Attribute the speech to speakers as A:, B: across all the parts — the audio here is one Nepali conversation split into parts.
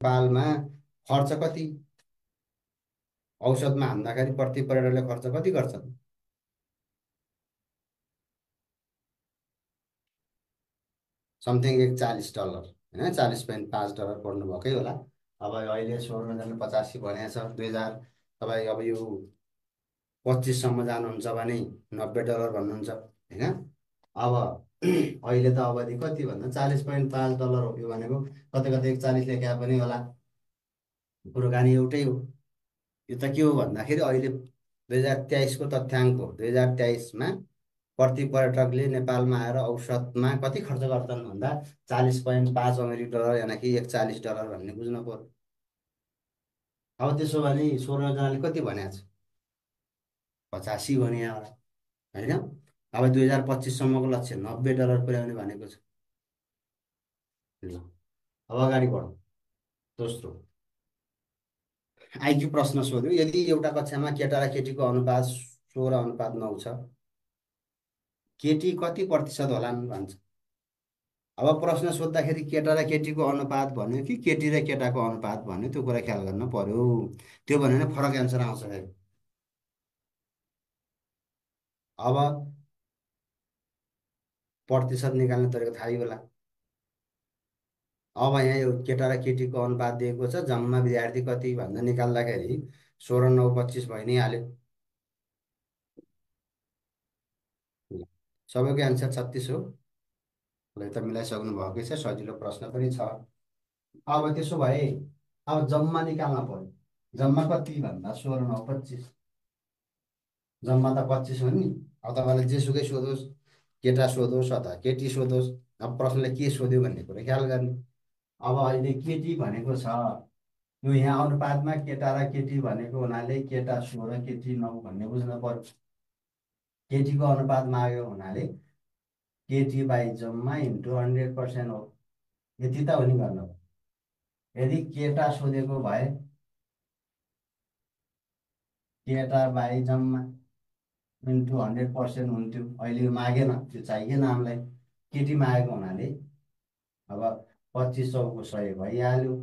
A: नेपालमा खर्च कति, औसतमा हान्दाखेरि प्रति पर्यटकले खर्च कति गर्छन्? समथिङ एक $40 होइन, 40.5 डलर पर्नुभएकै होला। अब अहिले 16,080 भनेको छ 2000, तपाईँ अब यो 25सम्म जानुहुन्छ भने $90 भन्नुहुन्छ होइन। अब अहिले त अवधि कति भन्दा $40.5 हो, यो भनेको कतै कतै 41 लेख्या पनि होला, कुराकानी एउटै हो। यो त के हो भन्दाखेरि अहिले 2023को तथ्याङ्क हो। 2023मा प्रति पर्यटकले नेपालमा आएर औसतमा कति खर्च गर्छन् भन्दा 40.5 अमेरिकी डलर, यानि कि $41 भन्ने बुझ्नु पर्यो। अब त्यसो भने 16जनाले कति भनेको छ? 85 भने होला होइन। अब 2025सम्मको लक्ष्य $90 पुर्याउने भनेको छ। ल, अब अगाडि बढौँ। दोस्रो, आइक्यू प्रश्न सोध्यो, यदि एउटा कक्षामा केटा र केटीको अनुपात 16:9 छ, केटी कति प्रतिशत होलान् भन्छ। अब प्रश्न सोद्धाखेरि केटा र केटीको अनुपात भन्यो कि केटी र केटाको अनुपात भन्यो, त्यो कुरा ख्याल गर्न पर्यो। त्यो भन्यो भने फरक एन्सर आउँछ फेरि। अब प्रतिशत निकाल्ने तरिका थाहै होला। अब यहाँ यो केटा र केटीको अनुपात दिएको छ, जम्मा विद्यार्थी कति भन्दा निकाल्दाखेरि 16, 9, 25 भइ नै हाल्यो। ल, सबैको एन्सर 36 हो। ल, त मिलाइसक्नु भएकै छ, सजिलो प्रश्न पनि छ। अब त्यसो भए अब जम्मा निकाल्न पर्यो। जम्मा कति भन्दा 16, 9, 25, जम्मा त 25 हो नि। अब तपाईँलाई जेसुकै सोधोस्, केटा सोधोस् अथवा केटी सोधोस्, अब प्रश्नले के सोध्यो भन्ने कुरा ख्याल गर्ने। अब अहिले केटी भनेको छ, यो यहाँ अनुपातमा केटा र केटी भनेको हुनाले केटा 16 केटी 9 भन्ने बुझ्न पर्यो। केटीको अनुपात माग्यो हुनाले केटी बाई जम्मा इन्टु 100% हो। यति त हो नि गर्न। यदि केटा सोधेको भए केटा बाई जम्मा इन्टु 100% हुन्थ्यो। अहिले यो मागेन, त्यो चाहिएन हामीलाई। केटी मागेको हुनाले अब 25 चौको 100 भइहाल्यो।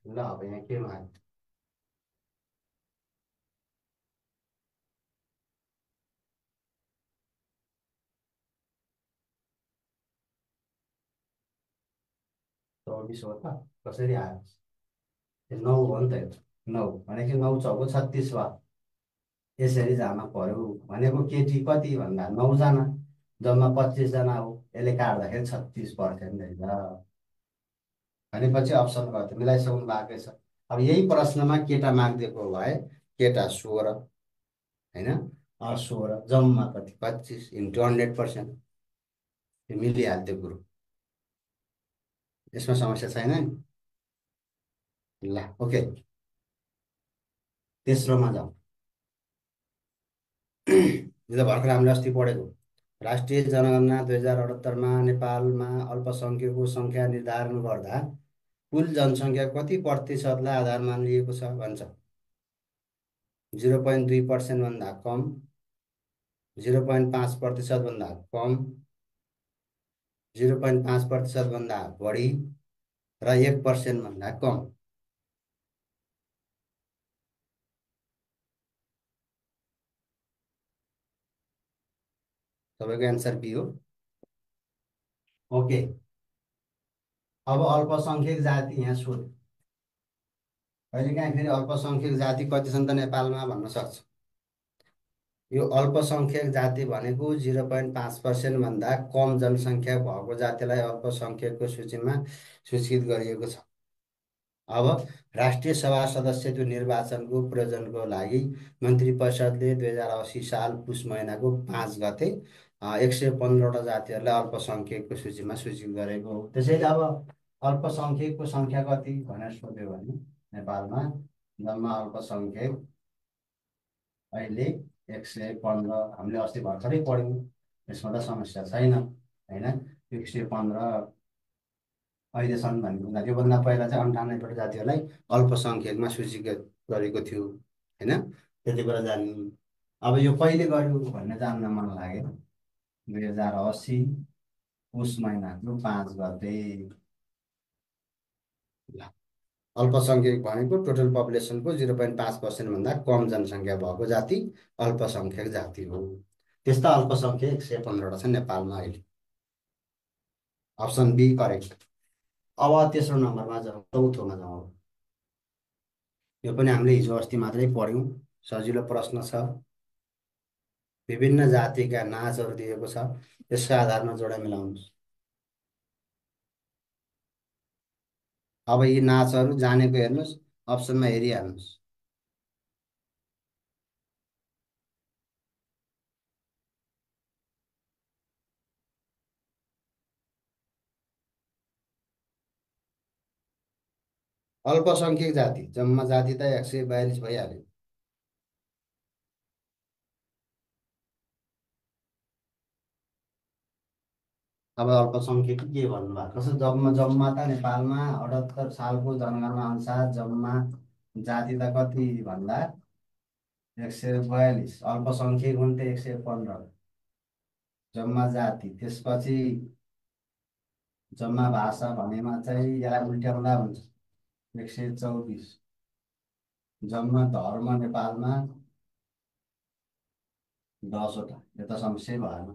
A: ल, अब यहाँ के माग्यो? चौबिस हो त, कसरी आयो? यो 9 हो नि त, यो 9 भनेको 9 चौको 36 भयो। यसरी जान पर्यो भनेको केटी कति भन्दा 9जना, जम्मा 25जना हो। यसले काट्दाखेरि 36% रहेछ। भनेपछि अप्सन गर्थ्यो, मिलाइसक्नु भएकै छ। अब यही प्रश्नमा केटा मागिदिएको भए केटा 16 होइन, 16 जम्मा कति 25 इन्टु 100%, त्यो मिलिहाल्थ्यो कुरो। यसमा समस्या छैन नि। ल, ओके, तेस्रोमा जाउँ। यो त भर्खर हामीले अस्ति पढेको। राष्ट्रिय जनगणना 2078मा नेपालमा अल्पसङ्ख्यकको सङ्ख्या निर्धारण गर्दा कुल जनसङ्ख्या कति प्रतिशतलाई आधारमा लिएको छ भन्छ? 0.2% भन्दा कम, 0.5% भन्दा कम, 0.5% भन्दा बढी र 1% भन्दा कम। तपाईँको एन्सर बी हो। ओके, अब अल्पसङ्ख्यक जाति यहाँ सोध। कहिलेकाहीँ फेरि अल्पसङ्ख्यक जाति कति छन् त नेपालमा भन्न सक्छ। यो अल्पसङ्ख्यक जाति भनेको 0.5% भन्दा कम जनसङ्ख्या भएको जातिलाई अल्पसङ्ख्यकको सूचीमा सूचित गरिएको छ। अब राष्ट्रिय सभा सदस्यत्व निर्वाचनको प्रयोजनको लागि मन्त्री परिषदले 2080 साल पुस महिनाको 5 गते 115वटा जातिहरूलाई अल्पसङ्ख्यकको सूचीमा सूचित गरेको हो। त्यसैले अब अल्पसङ्ख्यकको सङ्ख्या कति भनेर सोध्यो भने नेपालमा जम्मा अल्पसङ्ख्यक अहिले 115, हामीले अस्ति भर्खरै पढ्यौँ, यसमा त समस्या छैन होइन। 115 अहिले छन् भन्ने हुँदा योभन्दा पहिला चाहिँ 98वटा जातिहरूलाई अल्पसङ्ख्यकमा सूचीकृत गरेको थियो होइन, त्यति बेला जान्नु। अब यो कहिले गर्यो भन्ने जान्न मन लाग्यो। 2080 पुस महिनाको 5 गते। ल, अल्पसङ्ख्यक भनेको टोटल पपुलेसनको 0.5% भन्दा कम जनसङ्ख्या भएको जाति अल्पसङ्ख्यक जाति हो। त्यस्ता अल्पसङ्ख्यक 115वटा छन् नेपालमा अहिले। Option B correct. अब तेस्रो नम्बरमा जाउँ, चौथोमा जाउँ। यो पनि हामीले हिजो अस्ति मात्रै पढ्यौँ। सजिलो प्रश्न छ। विभिन्न जातिका नाचहरू दिएको छ, यसका आधारमा जोडा मिलाउनुहोस्। अब यी नाचहरू जानेको हेर्नुहोस्, अप्सनमा हेरिहाल्नुहोस्। अल्पसङ्ख्यक जाति जम्मा जाति त 142 भइहाल्यो। अब अल्पसङ्ख्यक के भन्नुभएको छ? जम्मा जम्मा त नेपालमा 78 सालको जनगणना अनुसार जम्मा जाति त कति भन्दा 142। अल्पसङ्ख्यक हुन् त 115 जम्मा जाति। त्यसपछि जम्मा भाषा भनेमा चाहिँ यसलाई उल्ट्याउँदा हुन्छ 124। जम्मा धर्म नेपालमा 10वटा। यो त समस्या भएन।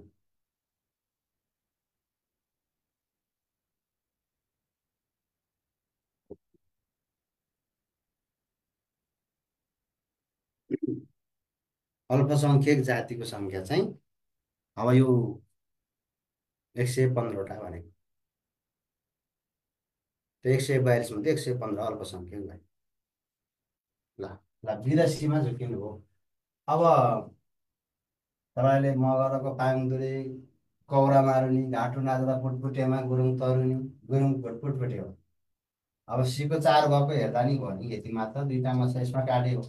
A: अल्पसङ्ख्यक जातिको सङ्ख्या चाहिँ अब यो 115वटा भनेको, त्यो 142 मध्ये 115 अल्पसङ्ख्यक भयो। ल ल, बिरासीमा झुकिनु हो। अब तपाईँले मगरको पाङदुरे, कौरा मारुनी, घाटु नाच्दा फुटफुटेमा गुरुङ तरुनी, गुरुङ फुटफुटे हो। अब सीको 4 भएको हेर्दा नि भयो नि, यति मात्र दुईटामा छ, यसमा काट्यो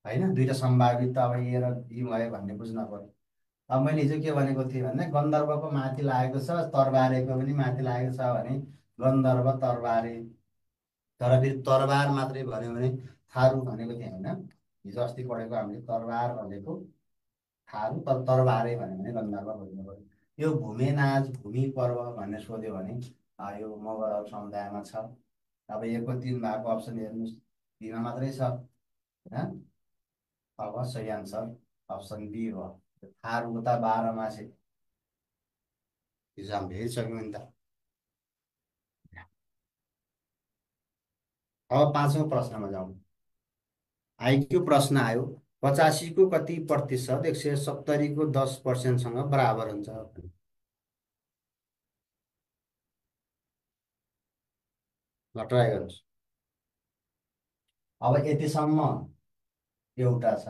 A: होइन। दुईटा सम्भावित अब ए र बी भयो भन्ने बुझ्न पर्यो। अब मैले हिजो के भनेको थिएँ भने गन्धर्वको माथि लागेको छ, तरबारेको पनि माथि लागेको छ भने गन्धर्व तरबारे। तर फेरि तरबार मात्रै भन्यो भने थारू भनेको थिएँ होइन। हिजो अस्ति पढेको हामीले तरबार भनेको थारू, तर तरबारे भन्यो भने गन्धर्व बुझ्नु पर्यो। यो भूमे नाच भूमि पर्व भनेर सोध्यो भने यो मगरहरू समुदायमा छ। अब 1 को 3 भएको अप्सन हेर्नुहोस्, बीमा मात्रै छ होइन। अब सही आन्सर अप्सन बी हो। थारू त 12 मासे। हिजो हामीले हेरिसक्यौँ नि त। अब 5औँ प्रश्नमा जाउँ। आइक्यू प्रश्न आयो, 85 को कति प्रतिशत 170 को 10%सँग बराबर हुन्छ? ल ट्राई गर्नुहोस्। अब यतिसम्म एउटा छ,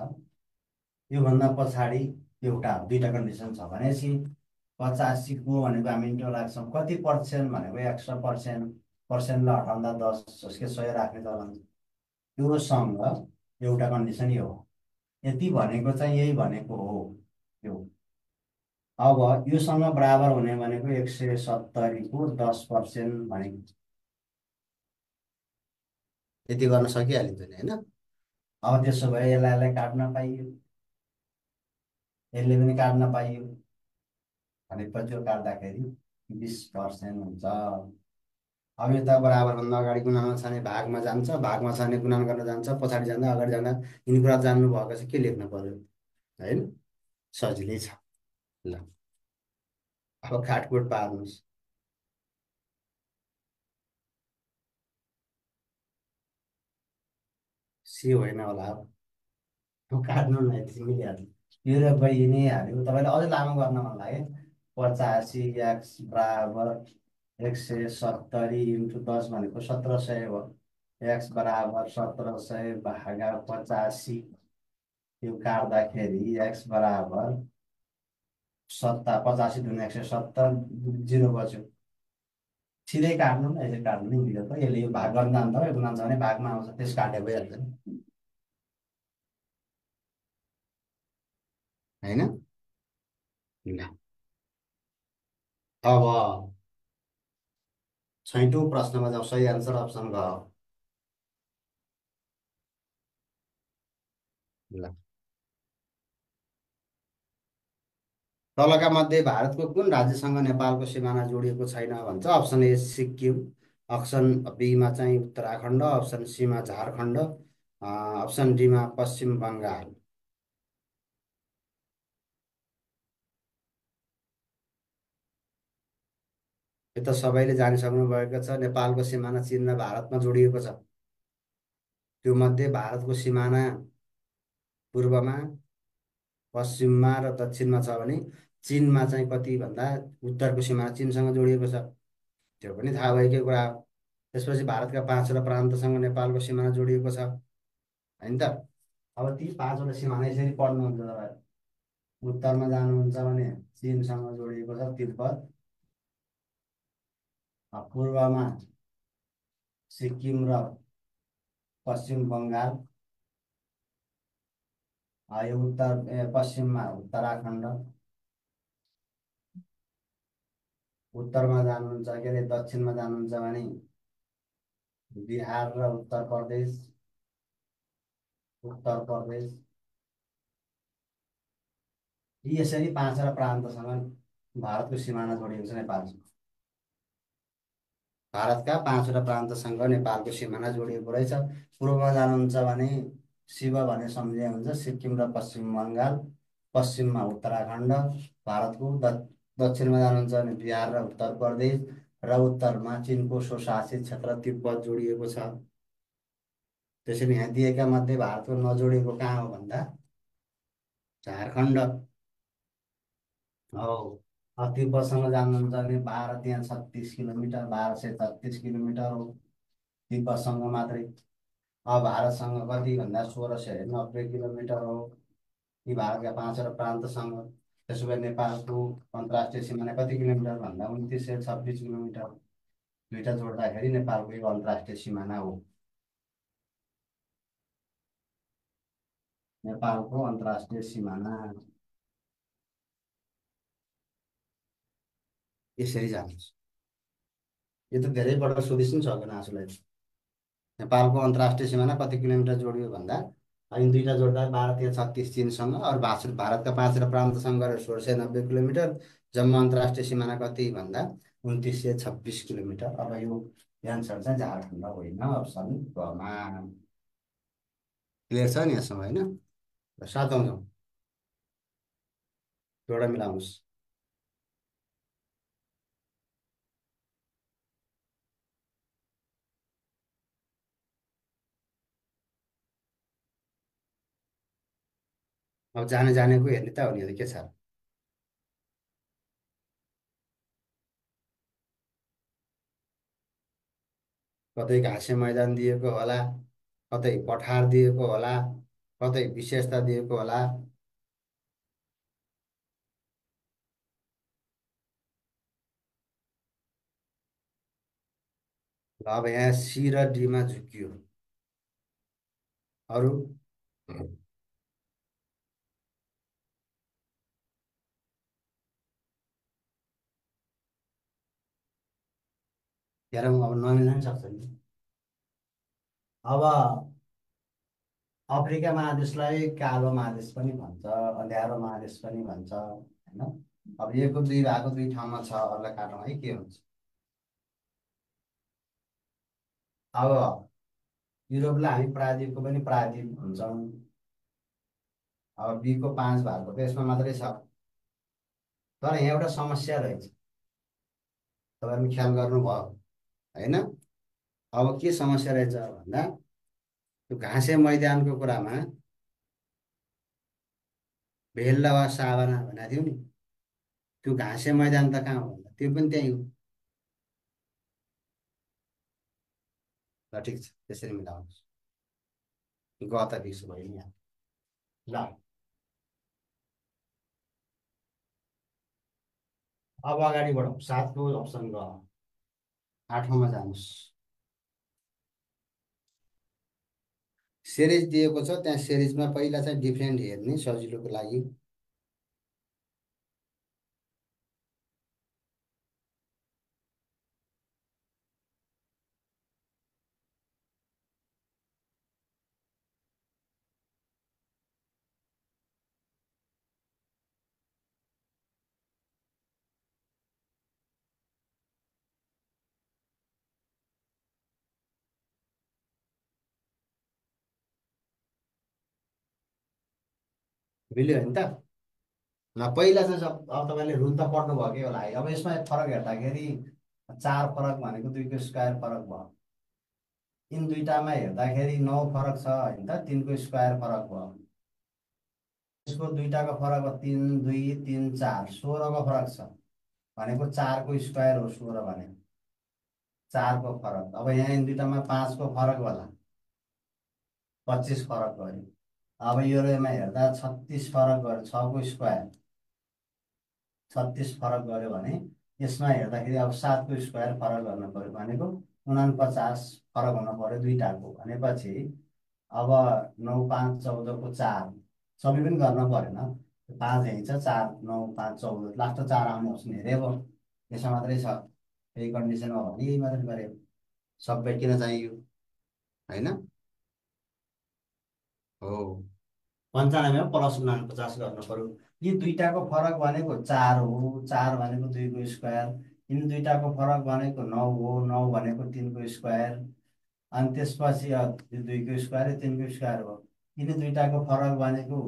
A: योभन्दा पछाडि एउटा, दुईटा कन्डिसन छ भनेपछि 85 को भनेको हामी इन्टो राख्छौँ, कति पर्सेन्ट भनेको 100%। पर्सेन्टलाई हटाउँदा 10 जसकै 100 राख्ने चलन छ। योसँग एउटा कन्डिसन यो हो, यति भनेको चाहिँ यही भनेको हो यो। अब योसँग बराबर हुने भनेको 170 को 10% भनेको, यति गर्न सकिहालिन्छ नि होइन। अब त्यसो भए यसलाई काट्न पाइयो, यसले पनि काट्न पाइयो भनेपछि यो काट्दाखेरि 20% हुन्छ। अब यो त बराबरभन्दा अगाडि गुणनमा छ भने भागमा जान्छ, भागमा छ भने गुणन गर्न जान्छ, पछाडि जाँदा अगाडि जाँदा। यिनी कुरा जान्नु भएको चाहिँ के लेख्नु पर्यो होइन, सजिलै छ। ल अब काटकुट पार्नुहोस्। सी होइन होला। अब काट्नु न, यति मिलिहाल्यो। यो र बहिनी नै हाल्यो, तपाईँले अझै लामो गर्न मन लाग्यो। 85 एक्स बराबर 170 इन्टु 10 भनेको 1700 हो। एक्स बराबर 1700 भागा 85। यो काट्दाखेरि एक्स बराबर 85 × 170, 0 बच्यो। सिधै काट्नु न, यसरी काट्नु नि मिल्यो त। यसले यो भाग गर्न जान्छ, यो गुणाउँछ भने भागमा आउँछ, त्यस काटे भइहाल्छ नि होइन। ल, अब 6औँ प्रश्नमा जाउँ। सही आन्सर अप्सन घ हो। ल तलका मध्ये भारतको कुन राज्यसँग नेपालको सिमाना जोडिएको छैन भन्छ। अप्सन ए सिक्किम, अप्सन बीमा चाहिँ उत्तराखण्ड, अप्सन सीमा झारखण्ड, अप्सन डीमा पश्चिम बङ्गाल। यो त सबैले जानिसक्नु भएको छ, नेपालको सिमाना चीन र भारतमा जोडिएको छ। त्यो मध्ये भारतको सिमाना पूर्वमा, पश्चिममा र दक्षिणमा छ भने चीनमा चाहिँ कति भन्दा उत्तरको सिमाना चीनसँग जोडिएको छ। त्यो पनि थाहा भएकै कुरा हो। त्यसपछि भारतका पाँचवटा प्रान्तसँग नेपालको सिमाना जोडिएको छ, होइन त। अब ती पाँचवटा सिमाना यसरी पढ्नुहुन्छ तपाईँ। उत्तरमा जानुहुन्छ भने चीनसँग जोडिएको छ तिब्बत, पूर्वमा सिक्किम र पश्चिम बङ्गाल, यो पश्चिममा उत्तराखण्ड, उत्तरमा जानुहुन्छ के अरे दक्षिणमा जानुहुन्छ भने बिहार र उत्तर प्रदेश, उत्तर प्रदेश। यी यसरी पाँचवटा प्रान्तसँग भारतको सिमाना जोडिएको छ नेपालसँग। भारतका पाँचवटा प्रान्तसँग नेपालको सिमाना जोडिएको रहेछ। पूर्वमा जानुहुन्छ भने शिव भने सम्झे हुन्छ सिक्किम र पश्चिम बङ्गाल, पश्चिममा उत्तराखण्ड भारतको, दक्षिणमा जानुहुन्छ भने बिहार र उत्तर प्रदेश, र उत्तरमा चिनको स्वशासित क्षेत्र तिब्बत जोडिएको छ। त्यसरी यहाँ दिएका मध्ये भारतको नजोडिएको कहाँ हो भन्दा झारखण्ड हो। अब तिब्बतसँग जानुहुन्छ भने बाह्र, त्यहाँ 36 किलोमिटर, 1236 किलोमिटर हो तिब्बतसँग मात्रै। अब भारतसँग कति भन्दा 1690 किलोमिटर हो, यी भारतका पाँचवटा प्रान्तसँग। त्यसो भए नेपालको अन्तर्राष्ट्रिय सिमाना कति किलोमिटर भन्दा 2926 किलोमिटर। दुईटा जोड्दाखेरि नेपालको यो अन्तर्राष्ट्रिय सिमाना हो। नेपालको अन्तर्राष्ट्रिय सिमाना यसरी जान्छ। यो त धेरैपल्ट सोधिस् नि सकेन आफूलाई। नेपालको अन्तर्राष्ट्रिय सिमाना कति किलोमिटर जोडियो भन्दा अनि दुईटा जोड्दा 12 36 चिनसँग, अरू भारतका पाँचवटा प्रान्तसँग गरेर 1690 किलोमिटर। जम्मा अन्तर्राष्ट्रिय सिमाना कति भन्दा 2926 किलोमिटर। अब यो एन्सर चाहिँ झारखण्ड होइन, अप्सन घमा। क्लियर छ नि यहाँसम्म, होइन? र सातौँ जाउँ, जोडा मिलाउनुहोस्। अब जाने जानेको हेर्ने त हो नि, के छ। कतै घाँसे मैदान दिएको होला, कतै पठार दिएको होला, कतै विशेषता दिएको होला। ल अब यहाँ सी र डीमा झुकियो। अरू हेरौँ, अब नमिल्न पनि सक्छ नि। अब अफ्रिका महादेशलाई कालो महादेश पनि भन्छ, अँध्यारो महादेश पनि भन्छ, होइन? अब एकको दुई भएको दुई ठाउँमा छ, अरूलाई काटौँ है, के हुन्छ। अब युरोपलाई हामी प्रायद्वीपको पनि प्रायद्वीप भन्छौँ। अब बीको 5 भएको त यसमा मात्रै छ। तर यहाँ एउटा समस्या रहेछ, तपाईँहरूले ख्याल गर्नुभयो होइन? अब के समस्या रहेछ भन्दा त्यो घाँसे मैदानको कुरामा भेल्ला वा सावाना भनेको थियो नि, त्यो घाँसे मैदान त कहाँ हो भन्दा त्यो पनि त्यहीँ हो। ल ठिक छ, त्यसरी मिलाउनुहोस्। गत बिर्सु भयो नि यहाँ। ल अब अगाडि बढौँ, 7को अप्सन ग। 8औँमा जानुहोस्। सिरिज दिएको छ, त्यहाँ सिरिजमा पहिला चाहिँ डिफ्रेन्ट हेर्ने सजिलोको लागि। मिल्यो नि त। ल पहिला चाहिँ अब तपाईँले रुल त पढ्नुभएकै होला है। अब यसमा फरक हेर्दाखेरि 4 फरक भनेको 2को स्क्वायर फरक भयो। यिन दुइटामा हेर्दाखेरि 9 फरक छ होइन त, 3को स्क्वायर फरक भयो। यसको दुइटाको फरक भयो 3 2 3 4 16को फरक छ भनेको 4को स्क्वायर हो 16 भने 4को फरक। अब यहाँ यिन दुइटामा 5को फरक होला 25 फरक गयो। अब योमा हेर्दा 36 फरक गयो 6को स्क्वायर 36 फरक गऱ्यो भने यसमा हेर्दाखेरि अब 7को स्क्वायर फरक गर्नु पऱ्यो भनेको 49 फरक हुनु पऱ्यो दुइटाको भनेपछि अब 9 5 14को 4 सबै पनि गर्न परेन। 5 यहीँ छ 4 9 5 14 लास्ट 4 आउने अप्सन हेरे भयो। यसमा मात्रै छ यही कन्डिसनमा हो भने यही मात्रै गऱ्यो। सबै किन चाहियो होइन हो। 95 प्लस 49 गर्नु पर्यो। यी दुइटाको फरक भनेको 4 हो 4 भनेको 2को स्क्वायर। यिनी दुइटाको फरक भनेको 9 हो 9 भनेको 3को स्क्वायर। अनि त्यसपछि यो 2को स्क्वायर 3को स्क्वायर हो। यिनी दुइटाको फरक भनेको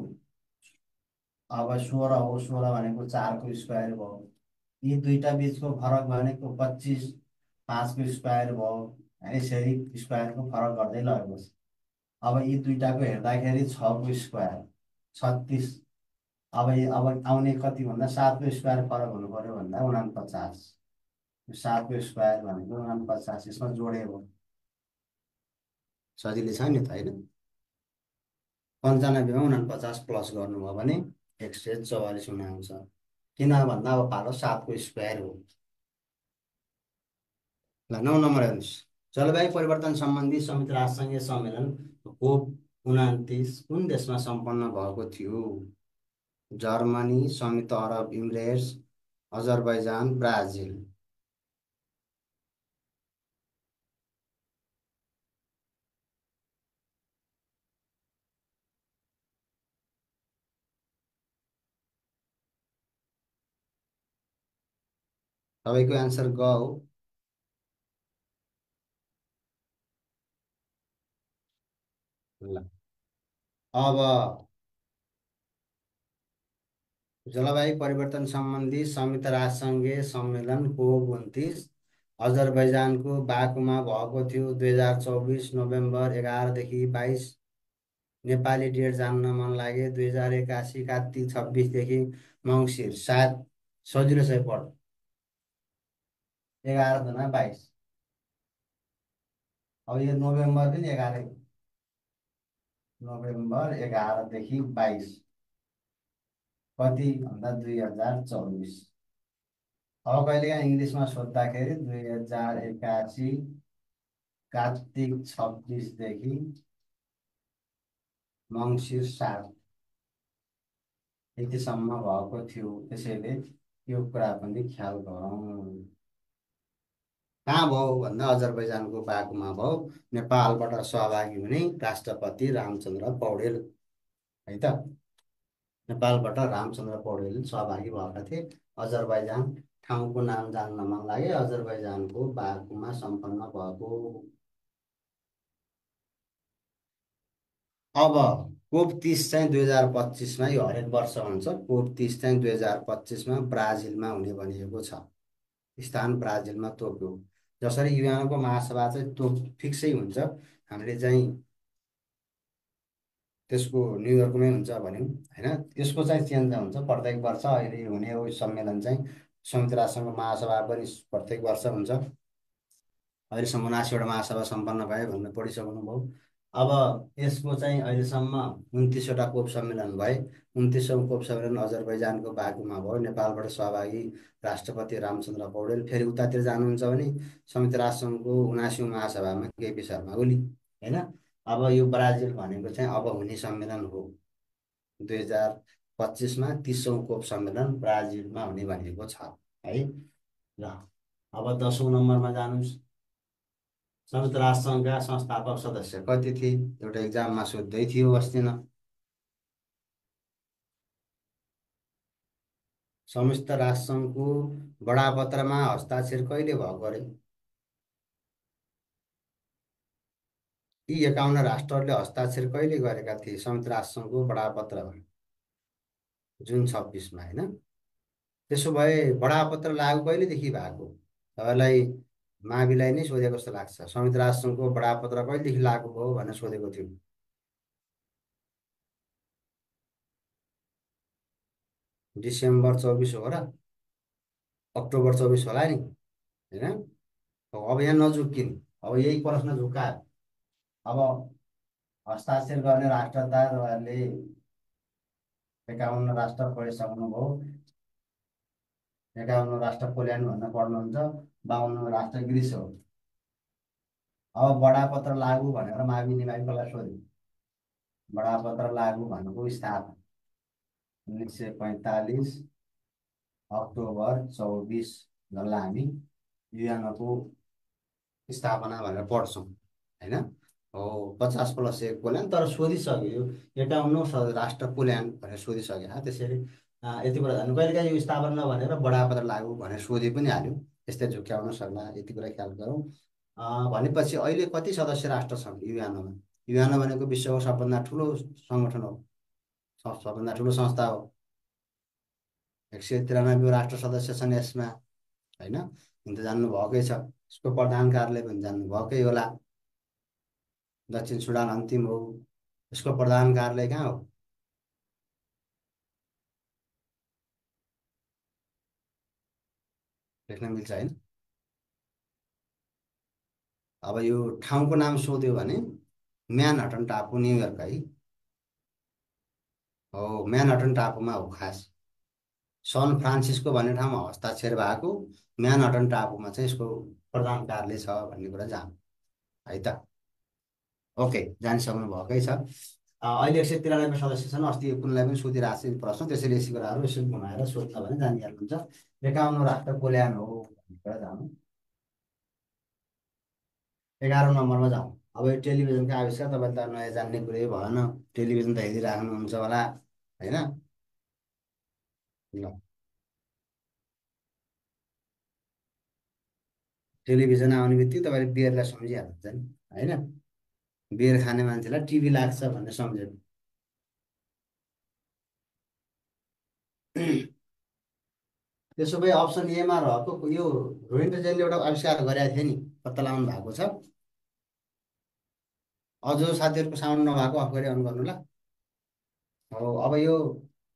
A: अब 16 हो 16 भनेको 4को स्क्वायर भयो। यी दुईटा बिचको फरक भनेको 25 5को स्क्वायर भयो। यसरी स्क्वायरको फरक गर्दै लगेको छ। अब यी दुइटाको हेर्दाखेरि 6को स्क्वायर 36। अब आउने कति भन्दा 7को स्क्वायर फरक हुनु पर्यो भन्दा 49। 7को स्क्वायर भनेको 49 यसमा जोडेको सजिलै छ नि त होइन। 95मा 49 प्लस गर्नुभयो भने 144 हुन आउँछ। किन भन्दा अब पालो 7को स्क्वायर हो। ल 9 नम्बर हेर्नुहोस्। जलवायु परिवर्तन सम्बन्धी संयुक्त राष्ट्रसङ्घीय सम्मेलन COP29 कुन देशमा सम्पन्न भएको थियो? जर्मनी, संयुक्त अरब इमिरेट्स, अजरबैजान, ब्राजिल। तपाईँको एन्सर ग हो। ल अब जलवायु परिवर्तन सम्बन्धी संयुक्त राष्ट्रसङ्घीय सम्मेलन COP29 अजरबैजानको बाकुमा भएको थियो 2024 नोभेम्बर 11देखि 22। नेपाली डेट जान्न मन लागे 2081 कार्तिक 26देखि मङ्सिर 7। सजिलो छ पढ। 11 दुना 22। अब यो नोभेम्बर पनि 11 नोभेम्बर 11देखि 22 कति भन्दा 2024। अब कहिलेकाहीँ इङ्ग्लिसमा सोद्धाखेरि 2081 कार्तिक 26देखि मङ्सिर 7 यतिसम्म भएको थियो। त्यसैले यो कुरा पनि ख्याल गरौँ। कहाँ भयो भन्दा अजरबैजानको बाकुमा भयो। नेपालबाट सहभागी हुने राष्ट्रपति रामचन्द्र पौडेल है त। नेपालबाट रामचन्द्र पौडेल सहभागी भएका थिए। अजरबैजान ठाउँको नाम जान्न मन लागे अजरबैजानको बाकुमा सम्पन्न भएको। अब COP30 चाहिँ 2025मा यो हरेक वर्ष हुन्छ। COP30 चाहिँ 2025मा ब्राजिलमा हुने भनिएको छ। स्थान ब्राजिलमा तोक्यो। जसरी युएनको महासभा चाहिँ फिक्सै हुन्छ हामीले चाहिँ त्यसको न्युयोर्कमै हुन्छ भन्यौँ होइन। त्यसको चाहिँ चेन्ज हुन्छ प्रत्येक वर्ष। अहिले हुने यो सम्मेलन चाहिँ संयुक्त राष्ट्रसङ्घको महासभा पनि प्रत्येक वर्ष हुन्छ। अहिलेसम्म 79वटा महासभा सम्पन्न भए भनेर पढिसक्नुभयो। अब यसको चाहिँ अहिलेसम्म 29वटा कोप सम्मेलन भए। 29औँ कोप सम्मेलन अजरबैजानको बाकुमा भयो। नेपालबाट सहभागी राष्ट्रपति रामचन्द्र पौडेल। फेरि उतातिर जानुहुन्छ भने संयुक्त राष्ट्रसङ्घको 79औँ महासभामा केपी शर्मा ओली होइन। अब यो ब्राजिल भनेको चाहिँ अब हुने सम्मेलन हो। 2025मा 30औँ कोप सम्मेलन ब्राजिलमा हुने भनेको छ है। ल अब 10औँ नम्बरमा जानुहोस्। संयुक्त राष्ट्रसङ्घका संस्थापक सदस्य कति थिए? एउटा इक्जाममा सोध्दै थियो अस्ति न। संयुक्त राष्ट्रसङ्घको बडापत्रमा हस्ताक्षर कहिले भएको अरे? यी 51 राष्ट्रहरूले हस्ताक्षर कहिले गरेका थिए संयुक्त राष्ट्रसङ्घको बडापत्रमा? जुन 26मा होइन। त्यसो भए बडापत्र लागु कहिलेदेखि भएको? तपाईँलाई माविलाई नै सोधेको जस्तो लाग्छ। संयुक्त राष्ट्रसङ्घको बडापत्र कहिलेदेखि लागु भयो भनेर सोधेको थियो। डिसेम्बर 24 हो र अक्टोबर 24 होला नि, होइन? अब यहाँ नझुक्किनु। अब यही प्रश्न झुक्कायो। अब हस्ताक्षर गर्ने राष्ट्र त तपाईँहरूले 51 राष्ट्र पढिसक्नुभयो। 51 राष्ट्र पोल्यान्ड भनेर पढ्नुहुन्छ। 52 राष्ट्र ग्रिस हो। अब बडापत्र लागू भनेर मावि निमावि कसलाई सोध्यो? बडापत्र लागू भनेको स्थापना 1945 अक्टोबर 24, जसलाई हामी युएनको स्थापना भनेर पढ्छौँ, होइन? हो, 50+1 पोल्यान्ड। तर सोधिसक्यो यो 51 राष्ट्र पोल्यान्ड भनेर सोधिसक्यो। त्यसरी यति कुरा जान्नु, कहिलेकाहीँ यो स्थापना भनेर बडापत्र लागू भनेर सोधि पनि हाल्यो। यस्तै झुक्क्याउन सक्ला, यति कुरा ख्याल गरौँ। भनेपछि अहिले कति सदस्य राष्ट्र छन् युएनमा? युएन भनेको विश्वको सबभन्दा ठुलो सङ्गठन हो, सबभन्दा ठुलो संस्था हो। 193 राष्ट्र सदस्य छन् यसमा, होइन? हुन त जान्नुभएकै छ। यसको प्रधान कार्यालय पनि जान्नुभएकै होला। दक्षिण सुडान अन्तिम हो। यसको प्रधान कार्यालय कहाँ हो? लेख्न मिल्छ होइन? अब यो ठाउँको नाम सोध्यो भने म्यानहट्टन टापु, न्युयोर्क है। हो, म्यानहट्टन टापुमा हो खास। सन फ्रान्सिस्को भन्ने ठाउँमा हस्ताक्षर भएको, म्यानहट्टन टापुमा चाहिँ यसको प्रधान कार्यालय छ भन्ने कुरा जान है त। ओके, जानिसक्नु भएकै छ। अहिले 193 सदस्य छन्। अस्ति कुनलाई पनि सोधिरहेको छ यो प्रश्न, त्यसैले यसी कुराहरू यसो घुमाएर सोध्न भने जानिहाल्नुहुन्छ। 51 राष्ट्र पोल्यान्ड हो भन्ने कुरा जानु। 11 नम्बरमा जाउँ। अब यो टेलिभिजनको आविष्कार, तपाईँले त नयाँ जान्ने कुरै भएन। टेलिभिजन त हेरिराख्नुहुन्छ होला, होइन? ल, टेलिभिजन आउने बित्तिकै तपाईँले बियरलाई सम्झिहाल्नुहुन्छ नि, होइन? बियर खाने मान्छेलाई टिभी लाग्छ भन्ने सम्झेको। त्यसो भए अप्सन एमा रहेको यो रोइन्टर जेनले एउटा आविष्कार गरेका थिए नि, पत्ता लगाउनु भएको छ? अझ साथीहरूको साउन्ड नभएको अफ गरी अन गर्नु ल। हो, अब यो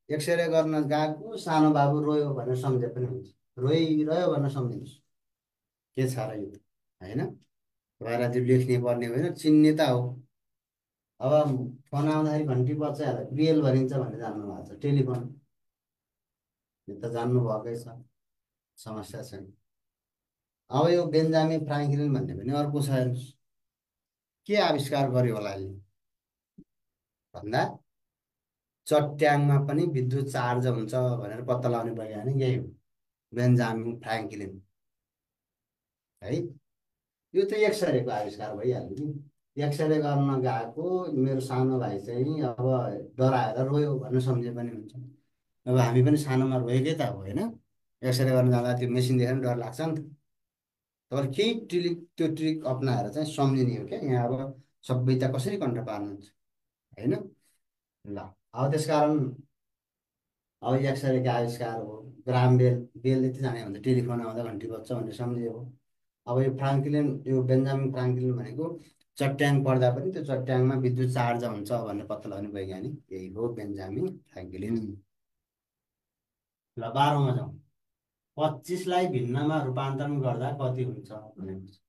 A: एक्सरे गर्न गएको सानो बाबु रोयो भनेर सम्झे पनि हुन्छ, रोइरह्यो भनेर सम्झिनुहोस्। के छ र यो त, होइन? तपाईँलाई त्यो लेख्ने पर्ने होइन, चिन्ने त हो। अब फोन आउँदाखेरि घन्टी बज्छ हाल्दा बिएल भनिन्छ भनेर जान्नु भएको छ, टेलिफोन। यो त जान्नुभएकै छ, समस्या छैन। अब यो बेन्जामिन फ्राङ्कलिन भन्ने पनि अर्को छ, हेर्नुहोस्। के आविष्कार गर्यो होला यसले भन्दा चट्याङमा पनि विद्युत चार्ज हुन्छ भनेर पत्ता लगाउने वैज्ञानिक यही हो, बेन्जामिन फ्राङ्कलिन है। यो त एक्सरेको आविष्कार भइहाल्यो नि। एक्सरे गर्न गएको मेरो सानो भाइ चाहिँ अब डराएर रोयो भनेर सम्झे पनि हुन्छ। अब हामी पनि सानोमा रोएकै त हो, होइन? एक्सरे गर्न जाँदा त्यो मेसिन देखेर पनि डर लाग्छ नि त। तर केही त्यो ट्रिक अप्नाएर चाहिँ सम्झिने हो क्या यहाँ। अब सबै त कसरी कन्ट्रोल पार्नुहुन्छ, होइन? ल, अब त्यसकारण अब एक्सरेको आविष्कार हो। ग्राम बेल, बेल यति जाने भने टेलिफोन आउँदा घन्टी बज्छ भन्ने सम्झियो। अब यो फ्राङ्कलिन, यो बेन्जामिन फ्राङ्कलिन भनेको चट्याङ पर्दा पनि त्यो चट्याङमा विद्युत चार्ज हुन्छ भन्ने पत्ता लगाउने वैज्ञानिक यही हो, बेन्जामिन फ्राङ्कलिन। ल, 12औँमा जाउँ। 25लाई भिन्नमा रूपान्तरण गर्दा कति हुन्छ भनेको छ।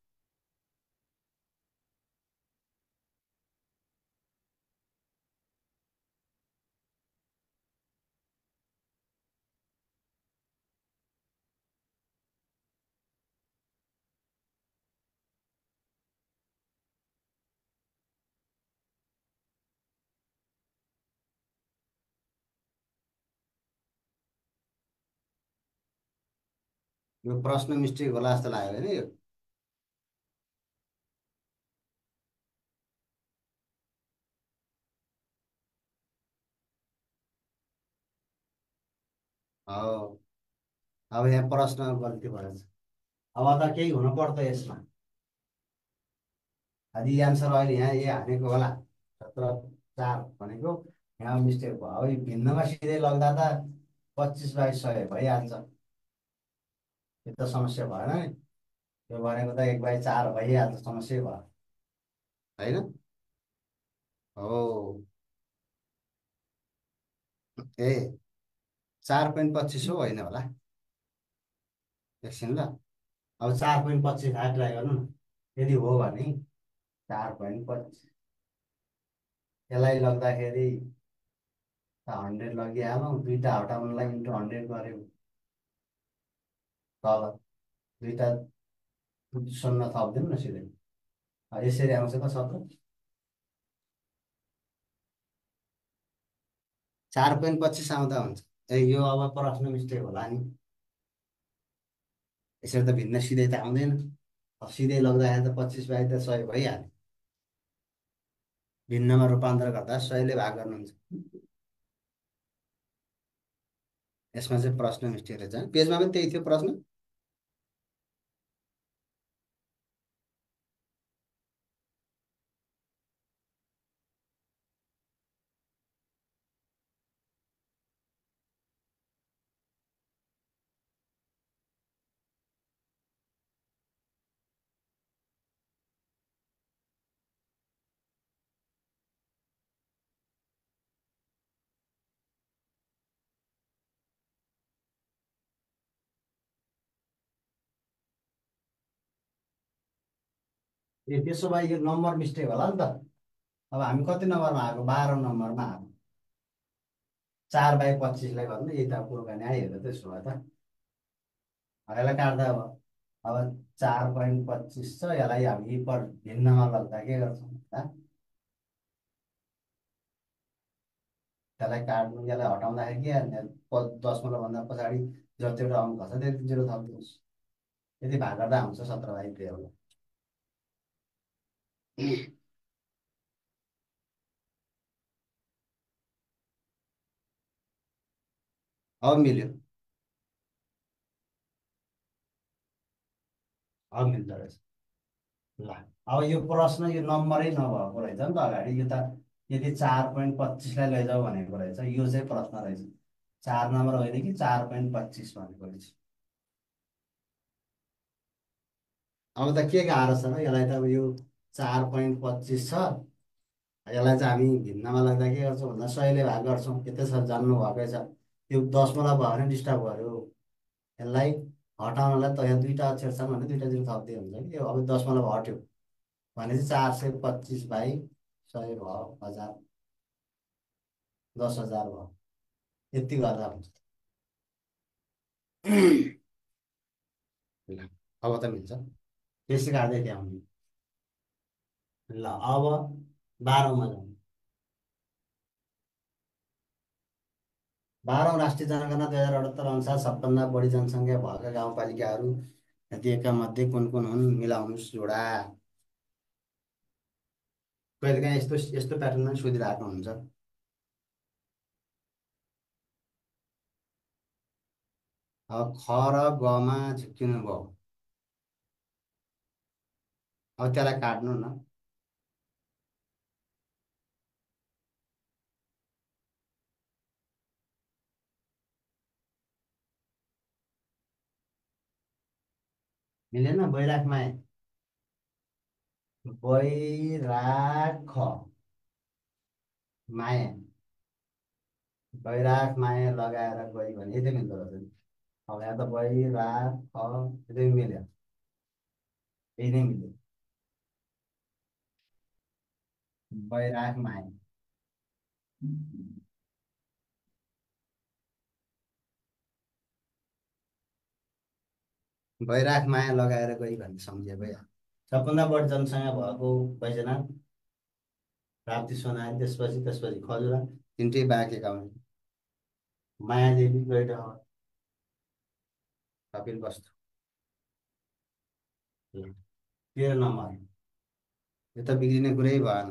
A: यो प्रश्न मिस्टेक होला जस्तो लाग्यो होइन यो? हो, अब यहाँ प्रश्न गल्ती भएछ। अब त केही हुनु पर्छ यसमा। यदि एन्सर अहिले यहाँ ए हानेको होला 17 4 भनेको यहाँ मिस्टेक भयो अब यो भिन्नमा सिधै लग्दा त 25/100 भइहाल्छ। यो त समस्या भएन नि। यो भनेको त 1/4 भइहाल्छ, समस्या भयो होइन। हो। ए 4.25 हो होइन होला। एकछिन ल। अब 4.25 हात ट्राई गर्नु न। यदि हो भने 4.25 यसलाई लग्दाखेरि त 100 लगिहालौँ, दुईवटा हटाउनलाई इन्टु 100 गऱ्यो तल दुईवटा शून्य थपिदिउँ न सिधै। यसरी आउँछ त सत्र। 4.25 आउँदा हुन्छ। ए यो अब प्रश्न मिस्टेक होला नि। यसरी त भिन्न सिधै त आउँदैन। अब सिधै लग्दाखेरि त 25/100 भइहाल्यो। भिन्नमा रूपान्तर गर्दा 100ले भाग गर्नुहुन्छ। यसमा चाहिँ प्रश्न मिस्टेक रहेछ। पेजमा पनि त्यही थियो प्रश्न। ए त्यसो भए यो नम्बर मिस्टेक होला नि त। अब हामी कति नम्बरमा आएको, 12 नम्बरमा आएको। 4/25लाई गर्नु यता कुराकानी आइहेर त्यसो भए त। यसलाई काट्दा अब 4.25 छ, यसलाई हामी पर भिन्नमा लग्दा के गर्छौँ त? त्यसलाई काट्नु, यसलाई हटाउँदाखेरि के गर्ने? 10 भन्दा पछाडि जतिवटा अङ्क छ त्यति जिरो थपिदिनुहोस्। यदि भाग गर्दा आउँछ 17/2 होला। अब मिल्यो। अब मिल्दो रहेछ। ल अब यो प्रश्न यो नम्बरै नभएको रहेछ नि त अगाडि। यो त यदि 4.25लाई लैजाऊ भनेको रहेछ। यो चाहिँ प्रश्न रहेछ 4 नम्बर होइन कि 4.25 भनेको रहेछ। अब त के गाह्रो छ र यसलाई त। अब यो 4.25 छ, यसलाई चाहिँ हामी भिन्नमा लाग्दा के गर्छौँ भन्दा 100ले भाग गर्छौँ। यतै छ जान्नु भएकै छ। यो 10 भयो भने डिस्टर्ब गर्यो। यसलाई हटाउनलाई त यहाँ दुईवटा अक्षर छन् भने दुईवटा जिरो थपिदिए हुन्छ कि। यो अब 10 हट्यो भनेपछि 425/100 भयो, 1000, 10,000 भयो। यति गर्दा हुन्छ। ल अब त मिल्छ। त्यसै काट्दै त्यहाँ हुने। ल अब 12औँमा जाउँ। 12औँ राष्ट्रिय जनगणना 2078 अनुसार सबभन्दा बढी जनसङ्ख्या भएका गाउँपालिकाहरू दिएका मध्ये कुन कुन हुन्? मिलाउनुहोस् जोडा। कहिलेकाहीँ यस्तो यस्तो प्याटर्नमा सोधिरहेको हुन्छ। अब ख र गमा झिक्किनु भयो। अब त्यसलाई काट्नु न। मिलेन? बैराख माया। बैराख माया। बैराख माया लगाएर गयो भने यति मिल्दो रहेछ नि। अब यहाँ त बैराख यति मिल्यो। यही नै मिल्यो। बैराख माया। बैराख माया लगाएर गई भन्ने सम्झे भइहाल्यो। सबभन्दा बढी जनसङ्ख्या भएको बैजनाथ, राप्ती सोनाली, त्यसपछि त्यसपछि खजुरा, तिनटै बाँकी गाउँ। मायादेवी, गैरहवा, कपिलवस्तु। 13 नम्बर। यो त बिग्रिने कुरै भएन।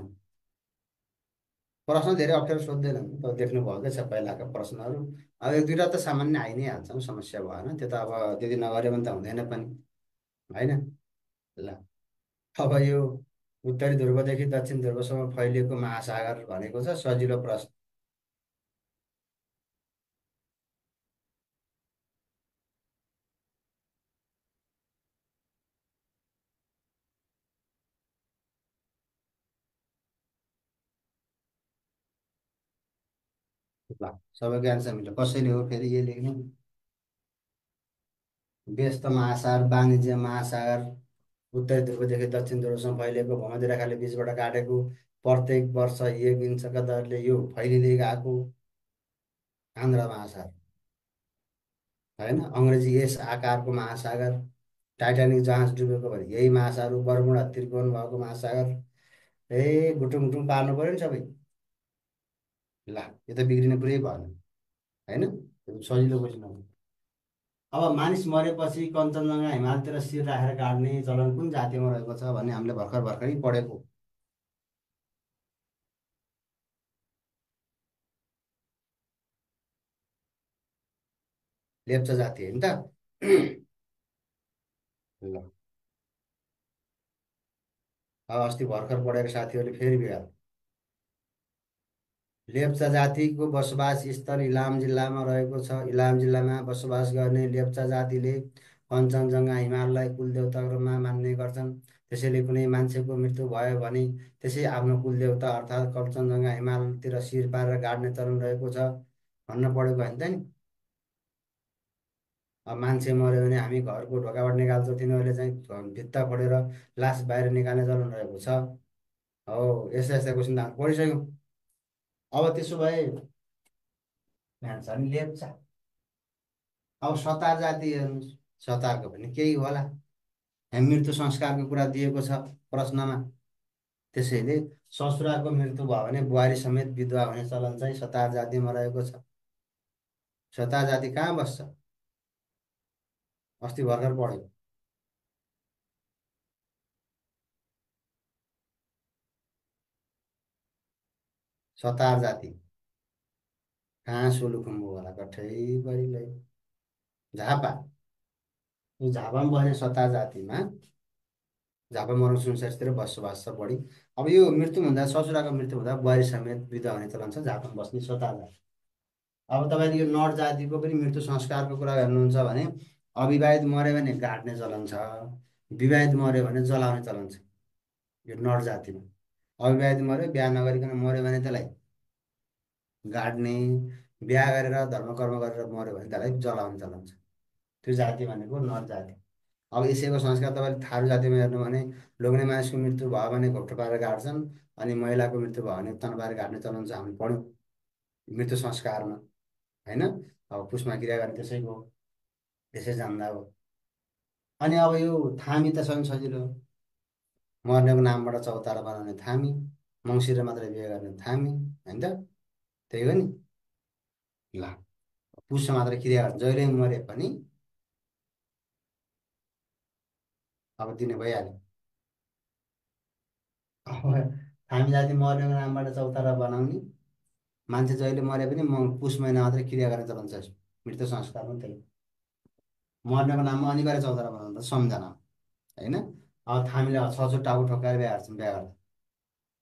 A: प्रश्न धेरै अप्ठ्यारो सोध्दैन नि त, देख्नु भएकै छ पहिलाका प्रश्नहरू। अब एक दुईवटा त सामान्य आइ नै हाल्छ, समस्या भएन त्यो त। अब त्यति नगर्यो भने त हुँदैन पनि होइन। ल अब यो उत्तरी ध्रुवदेखि दक्षिण ध्रुवसम्म फैलिएको महासागर भनेको छ। सजिलो प्रश्न। ल सबैको एन्सर मिल्यो। कसैले हो फेरि ये लेख्ने? व्यस्त महासागर, वाणिज्य महासागर, उत्तरी ध्रुवदेखि दक्षिण ध्रुवसम्म फैलिएको भूमध्यरेखाले बिचबाट काटेको, प्रत्येक वर्ष 1 इन्चका दरले यो फैलिँदै गएको आन्ध्र महासागर होइन। अङ्ग्रेजी यस आकारको महासागर, टाइटानिक जहाज डुबेको भने यही महासागर हो। बर्मुडा त्रिकोण भएको महासागर। ए गुटुङ गुटुङ पार्नु पऱ्यो नि सबै। ल यो त बिग्रिने कुरै भएन होइन, यो त सजिलो क्वेसन हो। अब मानिस मरेपछि कञ्चनजङ्घा हिमालतिर शिर राखेर काट्ने चलन कुन जातिमा रहेको छ भन्ने हामीले भर्खर भर्खरै पढेको। लेप्चा जाति होइन त? ल अब अस्ति भर्खर पढेको साथीहरूले फेरि बिगार। लेप्चा जातिको बसोबास स्थल इलाम जिल्लामा रहेको छ। इलाम जिल्लामा बसोबास गर्ने लेप्चा जातिले कञ्चनजङ्घा हिमाललाई कुलदेवताको रूपमा मान्ने गर्छन्। त्यसैले कुनै मान्छेको मृत्यु भयो भने त्यसै आफ्नो कुलदेवता अर्थात् कञ्चनजङ्घा हिमालतिर शिर पारेर गाड्ने चलन रहेको छ भन्न पढेको होइन त नि। अब मान्छे मऱ्यो भने हामी घरको ढोकाबाट निकाल्छौँ, तिनीहरूले चाहिँ भित्ता फोडेर लास बाहिर निकाल्ने चलन रहेको छ। हो यस्ता यस्ता क्वेसन त हामी पढिसक्यौँ। अब त्यसो भए भ्यान्छ नि लेप्चा। अब सतार जाति हेर्नुहोस्, सतारको पनि केही होला। यहाँ मृत्यु संस्कारको कुरा दिएको छ प्रश्नमा। त्यसैले ससुराको मृत्यु भयो भने बुहारी समेत विधवा हुने चलन चाहिँ सतार जातिमा रहेको छ। सतार जाति कहाँ बस्छ? अस्ति भर्खर पढ्यो। सतार जाति कहाँ सोलुखुम्बु होला, कठै परिलै झापा। यो झापामा बस्ने सतार जातिमा झापा मरङ सुनसरीतिर बसोबास छ बढी। अब यो मृत्यु हुँदा, ससुराको मृत्यु हुँदा बुहारी समेत विधवा हुने चलन छ झापामा बस्ने सतार जाति। अब तपाईँले यो नर जातिको पनि मृत्यु संस्कारको कुरा हेर्नुहुन्छ भने अविवाहित मऱ्यो भने गाड्ने चलन छ, विवाहित मऱ्यो भने जलाउने चलन छ। यो नर जातिमा अविवाहित मऱ्यो, बिहा नगरिकन मऱ्यो भने त्यसलाई गाड्ने, बिहा गरेर धर्मकर्म गरेर मऱ्यो भने त्यसलाई जलाउने चलन छ। त्यो जाति भनेको नर जाति। अब यसैको संस्कार तपाईँले थारू जातिमा हेर्नु भने लोग्ने मानिसको मृत्यु भयो भने घोप्टो पारेर गाड्छन्, अनि महिलाको मृत्यु भयो भने तन पारेर गाड्ने चलन छ। हामी पढ्यौँ मृत्यु संस्कारमा होइन। अब पुष्पमा क्रिया गर्ने त्यसैको हो, त्यसै जान्दा हो। अनि अब यो थामी त झन् सजिलो, मर्नेको नामबाट चौतारा बनाउने थामी, मङ्सिर मात्रै बिहे गर्ने थामी होइन त? त्यही हो नि। ल पुष्य मात्रै क्रिया गर्ने जहिले मरे पनि अब दिने भइहाल्यो। अब थामी जाति मर्नेको नामबाट चौतारा बनाउने, मान्छे जहिले मरे पनि पुष महिना मात्रै क्रिया गर्ने चलन छ। मृत्यु संस्कारमा त्यही मर्नेको नाममा अनिवार्य चौतारा बनाउनु त सम्झना होइन। अब थामीले 6 चोटि टाउको ठोक्काएर बिहा गर्छन्, बिहा गर्दा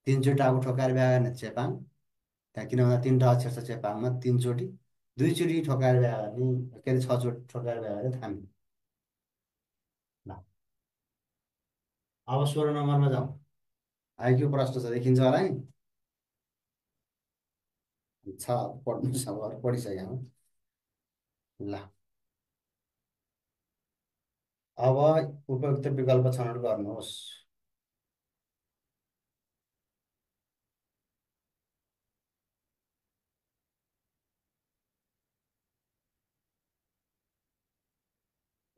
A: 3 चोटि टाउको ठोक्काएर बिहा गर्ने चेपाङ। त्यहाँ किन भन्दा 3वटा अक्षर छ चेपाङमा, 3 चोटि, 2 चोटि ठोक्काएर बिहा गर्ने, के अरे 6 चोटि ठोक्काएर बिहा गर्ने थामी। ल अब 16 नम्बरमा जाउँ। आइक्यू प्रश्न छ, देखिन्छ होला नि। छ पढ्नु छ, अब पढिसक्यो। ल अब उपयुक्त विकल्प छनौट गर्नुहोस्।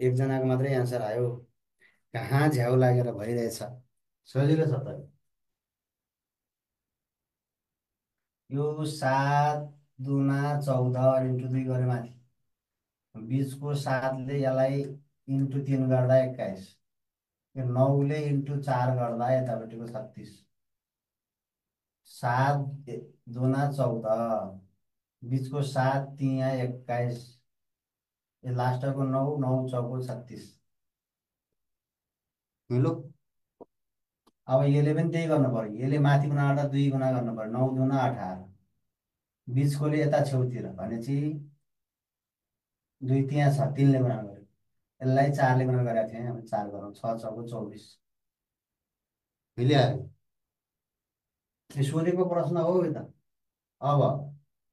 A: एकजनाको मात्रै एन्सर आयो, कहाँ झ्याउ लागेर भइरहेछ। सजिलो छ त यो। 7 दुना 14 × 2 गरे माथि, बिचको 7ले यसलाई × 3 गर्दा 21, यो 9ले × 4 गर्दा यतापट्टिको 36। 7 दुना 14, बिचको 7 त्यहाँ 21, यो लास्टको 9, 9 × 4 = 36। मिलो। अब यसले पनि त्यही गर्नु पर्यो, यसले माथि गुणाबाट 2 गुणा गर्नु पर्यो, 9 दुना 18, बिचकोले यता छेउतिर भनेपछि 2 त्यहाँ छ, 3ले गुणा गर्यो, यसलाई 4ले गुणा गरेको थिएँ, अब 4 गरौँ, 6 × 4 = 24। मिलिहाल्यो। यो सोधेको प्रश्न हो यो त। अब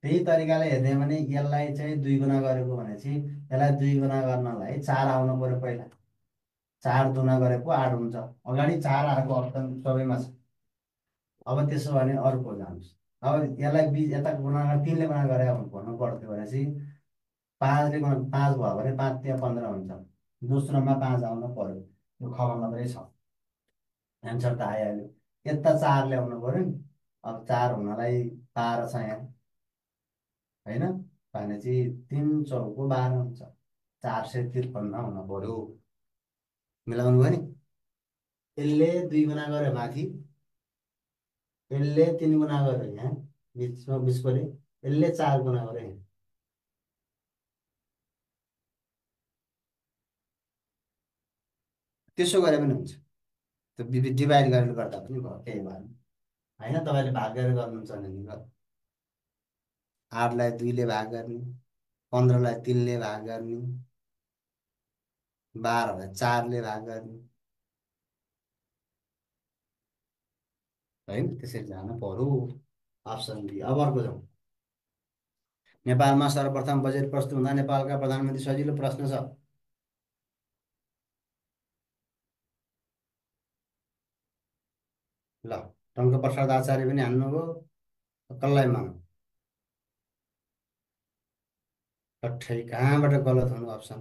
A: त्यही तरिकाले हेर्ने हो भने यसलाई चाहिँ 2 गुणा गरेको भनेपछि यसलाई 2 गुणा गर्नलाई 4 आउनु पर्यो पहिला। 4 दुना गरेको 8 हुन्छ। अगाडि 4 आएको अप्सन सबैमा छ। अब त्यसो भने अर्को जानुहोस्। अब यसलाई यता गुणा 3ले गुणा गरे भन्नु पर्थ्यो भनेपछि 5 भयो भने 5 त्यहाँ 15 हुन्छ। दोस्रोमा 5 आउनु पर्यो। यो खमा मात्रै छ। एन्सर त आइहाल्यो। यता 4 ल्याउनु पर्यो नि। अब 4 हुनलाई 12 छ यहाँ, होइन? भनेपछि 3 चौको 12 हुन्छ। 453 हुन पर्यो। मिलाउनु भयो नि। यसले 2 गुणा गर्यो माथि, यसले 3 गुणा गर्यो यहाँ बिचमा बिचकोले, यसले 4 गुणा गर्यो यहाँ। त्यसो गरे पनि हुन्छ। त्यो डिभाइड गरेर गर्दा पनि भयो, केही भएन। होइन, तपाईँले भाग गरेर गर्नुहुन्छ भने नि गर्नु। 8लाई 2ले भाग गर्ने, 15लाई 3ले भाग गर्ने, 12लाई 4ले भाग गर्ने, होइन? त्यसरी जानु पर्यो। Option B. अब अर्को जाउँ। नेपालमा सर्वप्रथम बजेट प्रस्तुत हुँदा नेपालका प्रधानमन्त्री, सजिलो प्रश्न छ। ल, टङ्कप्रसाद आचार्य पनि हान्नुभयो। कसलाई मानौँ? ठै कहाँबाट गलत हुनु अप्सन?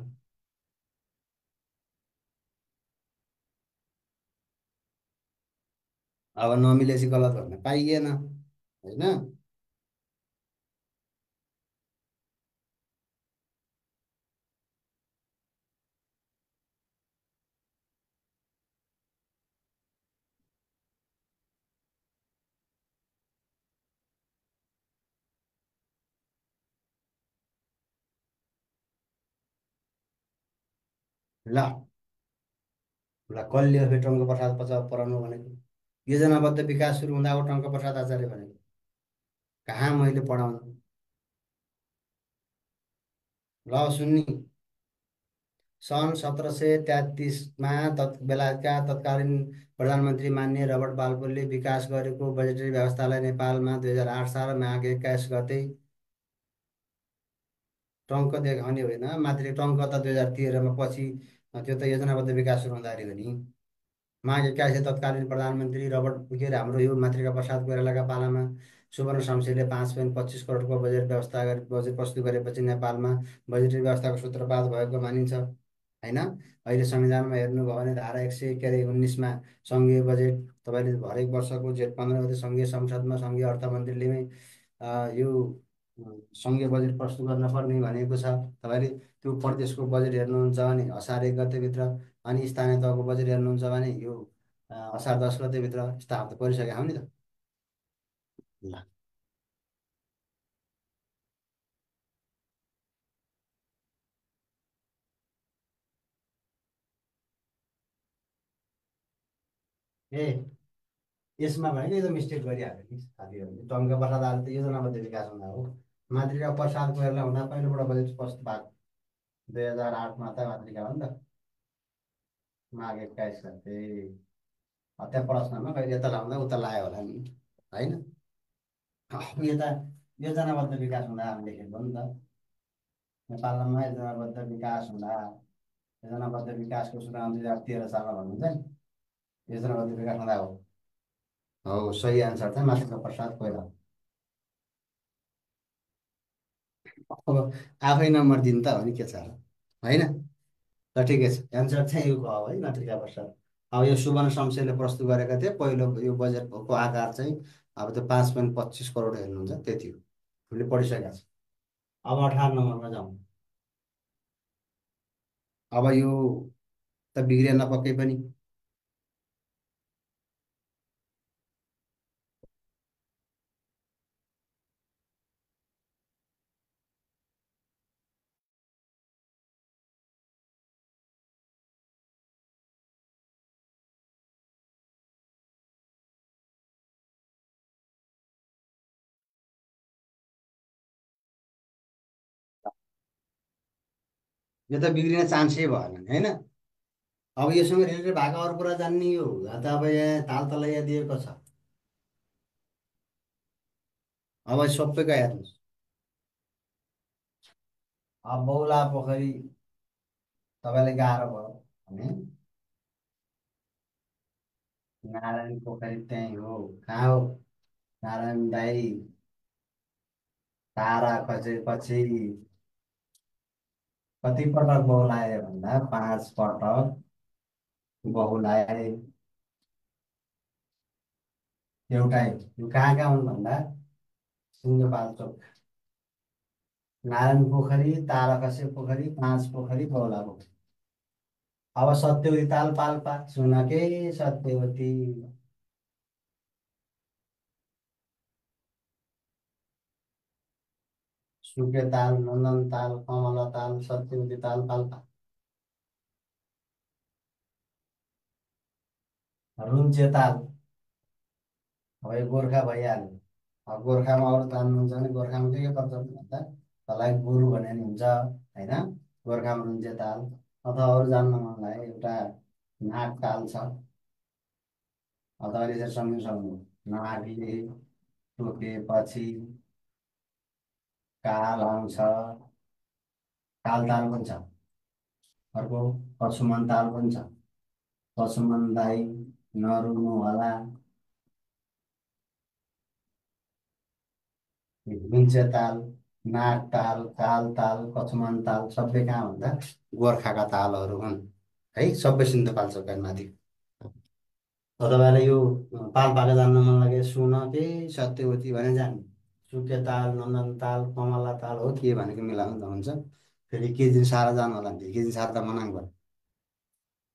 A: अब नमिलेपछि गलत भन्न पाइएन, होइन? ल ल, कसले हो फेरि टङ्कप्रसाद पछाडि पढाउनु भनेको? योजनाबद्ध विकास सुरु हुँदा हो टङ्कप्रसाद आचार्य भनेको। कहाँ मैले पढाउनु? ल सुन्नी। सन् 1733मा बेलायतका तत्कालीन प्रधानमन्त्री माननीय रबर्ट बाल्फोरले विकास गरेको बजेटरी व्यवस्थालाई नेपालमा 2008 साल माघ 21 गते टङ्क देखाउने होइन, माथि टङ्क त 2013मा पछि। त्यो त योजनाबद्ध विकास सुरु हुँदाखेरि हो नि। माघ 21 तत्कालीन प्रधानमन्त्री रबर्ट के अरे हाम्रो यो मातृका प्रसाद कोइरालाका पालामा सुवर्ण शमशेरले 5.25 करोडको बजेट व्यवस्था गरे, बजेट प्रस्तुत गरेपछि नेपालमा बजेटरी व्यवस्थाको सूत्रपात भएको मानिन्छ, होइन? अहिले संविधानमा हेर्नुभयो भने धारा 100 के अरे 19मा सङ्घीय बजेट तपाईँले हरेक वर्षको जेठ 15 गते सङ्घीय संसदमा सङ्घीय अर्थमन्त्रीले नै यो सङ्घीय बजेट प्रस्तुत गर्न पर्ने भनेको छ। तपाईँले त्यो प्रदेशको बजेट हेर्नुहुन्छ भने असार 1 गतेभित्र, अनि स्थानीय तहको बजेट हेर्नुहुन्छ भने यो असार 10 गतेभित्र। यस्ता हप्ता परिसकेका हौ नि त। ल, ए यसमा भने नि यो त मिस्टेक गरिहाल्यो नि साथीहरूले। टङ्कप्रसाद आले त योजनाबद्ध विकास हुँदा हो। मातृका प्रसाद कोइराला हुँदा पहिलोपल्ट बजेट प्रस्तुत भएको 2008मा त मातृका हो नि त, माघ 21 गते। त्यहाँ प्रश्नमा कहिले यता लाउँदा उता लायो होला नि, होइन? अब यता योजनाबद्ध विकास हुँदा हामी लेखेको नि त। नेपालमा योजनाबद्ध विकास हुँदा, योजनाबद्ध विकासको सुरुवात 2013 सालमा भन्नुहुन्छ नि। योजनाबद्ध विकास हुँदा हो सही आन्सर चाहिँ मातृका प्रसाद कोइराला। अब आफै नम्बर दिनु त हो नि, के छ र, होइन? ल ठिकै छ, एन्सर चाहिँ यो भयो है, मातृका प्रसाद। अब यो सुवर्ण शमशेरले प्रस्तुत गरेका थिए पहिलो यो बजेटको आकार चाहिँ। अब त्यो 5.25 करोड हेर्नुहुन्छ त्यति हो। हामीले पढिसकेका छौँ। अब 18 नम्बरमा जाउँ। अब यो त बिग्रिएन पक्कै पनि। यो त बिग्रिने चान्सै भएन नि, होइन? अब योसँग रिलेटेड भएको अरू कुरा जान्ने यो त अब यहाँ ताल तलैया दिएको छ। अब सबैको हेर्नुहोस्। अब बौला पोखरी तपाईँलाई गाह्रो भयो भने नारायण पोखरी त्यहीँ हो। कहाँ हो? नारायण दाई तारा खोजेपछि कति पटक बौलाए भन्दा 5 पटक बहुलाए। एउटै। यो कहाँ कहाँ हुन् भन्दा सिन्धुपाल्चोक, नारायण पोखरी, तारकसे पोखरी, 5 पोखरी, बौला पोखरी। अब सत्यवती ताल पाल्पा सुन के सत्यवती। सुके ताल, नन्दन ताल, कमला ताल, सत्यवती ताल पाल्पा। रुन्चे ताल। अब यो गोर्खा भइहाल्यो। अब गोर्खामा अरू जान्नुहुन्छ भने गोर्खामा के पर्छ भन्दा तँलाई गुरु भने नि हुन्छ होइन। गोर्खामा रुन्चे ताल अथवा अरू जान्न मन लाग्यो एउटा नाग ताल छ। अब तपाईँले यसरी सम्झिनु सक्नु। नागले टोकेपछि काल आउँछ। काल ताल पनि छ। अर्को पशुमन ताल पनि छ। पशुमन दाई नरुनु होला। रुन्चे ताल, नाग ताल, काल ताल, पशुमन ताल सबै कहाँ भन्दा गोर्खाका तालहरू हुन् है। सबै सिन्धुपाल्चोकका माथि। अब तपाईँलाई यो पाल्पाका जान्न मन लाग्यो सुन के सत्यवती भने जाने। सुके ताल, नन्दन ताल, कमला ताल हो के भनेको मिलाउनु त हुन्छ। फेरि के दिन सारा जानु होला नि के दिन सारा त मनाङ भयो।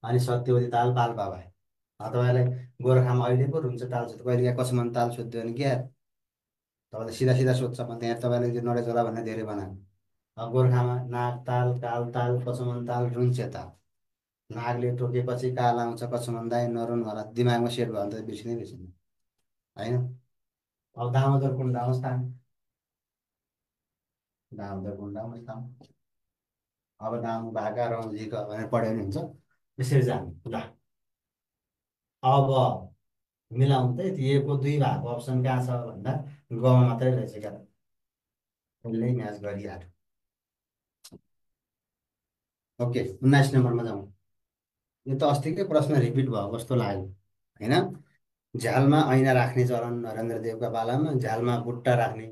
A: अनि सत्यवती ताल पाल्पा भयो। अब तपाईँलाई गोर्खामा अहिले पो रुन्छ ताल सोध्यो कहिले काहीँ कसमान ताल सोध्यो भने क्या तपाईँले सिधा सिधा सोध्छ म त्यहाँ तपाईँले त्यो नलेज होला भनेर धेरै बनाएको। अब गोर्खामा नाग ताल, काल ताल, कसमान ताल, रुन्चे ताल। नागले टोकेपछि काल आउँछ कसमान दाई नरुन होला दिमागमा सेट भयो भने त बिर्सिनै बिर्सिँदैन होइन। अब दामोदर कुण्ड आउँछ त। दामोदर कुण्ड आउँछ। अब नाम भाका रौजीको भनेर पढ्यो भने हुन्छ। यसरी जाने ल। अब मिलाउनु त यति ए को 2 भएको अप्सन कहाँ छ भन्दा गमा मात्रै रहेछ क्या। यसले म्याच गरिहाल्यो। ओके 19 नम्बरमा जाउँ। यो त अस्तिकै प्रश्न रिपिट भएको जस्तो लाग्यो होइन। झ्यालमा ऐना राख्ने चलन नरेन्द्र देवका पालामा, झ्यालमा बुट्टा राख्ने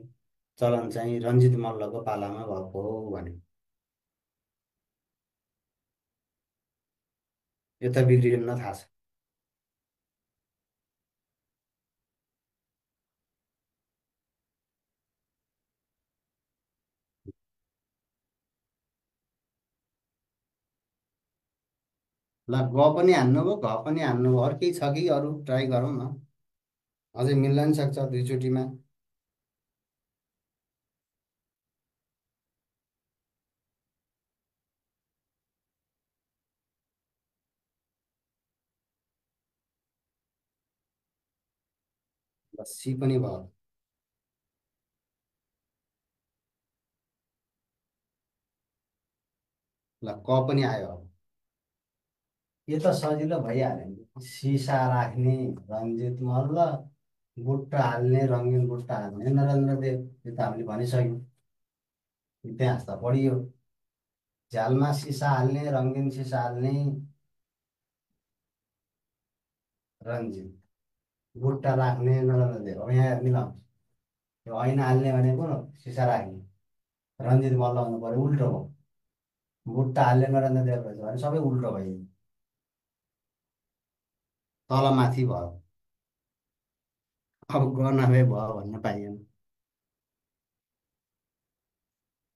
A: चलन चाहिँ रञ्जित मल्लको पालामा भएको हो भने यो त बिग्रिन्न थाहा छ। ल ग पनि हान्नुभयो घ पनि हान्नुभयो अरू केही छ कि अरू ट्राई गरौँ न। अझै मिल्न नि सक्छ दुईचोटिमा। ल सी पनि भयो। ल क पनि आयो अब। यो त सजिलो भइहाल्यो नि सिसा राख्ने रञ्जित मल्ल, बुट्टा हाल्ने रङ्गिन बुट्टा हाल्ने नरेन्द्र देव यो त हामीले भनिसक्यौँ। इतिहास त पढियो। झ्यालमा सिसा हाल्ने रङ्गिन सिसा हाल्ने रञ्जित, बुट्टा राख्ने नरेन्द्र देव। अब यहाँ मिलाउँ। यो ऐना हाल्ने भनेको सिसा राख्ने रञ्जित मल्ल हुनु पऱ्यो उल्टो हो। बुट्टा हाल्ने नरेन्द्र देव रहेछ भने सबै उल्टो भयो। तल माथि भयो। अब ग नभए भयो भन्न पाइएन।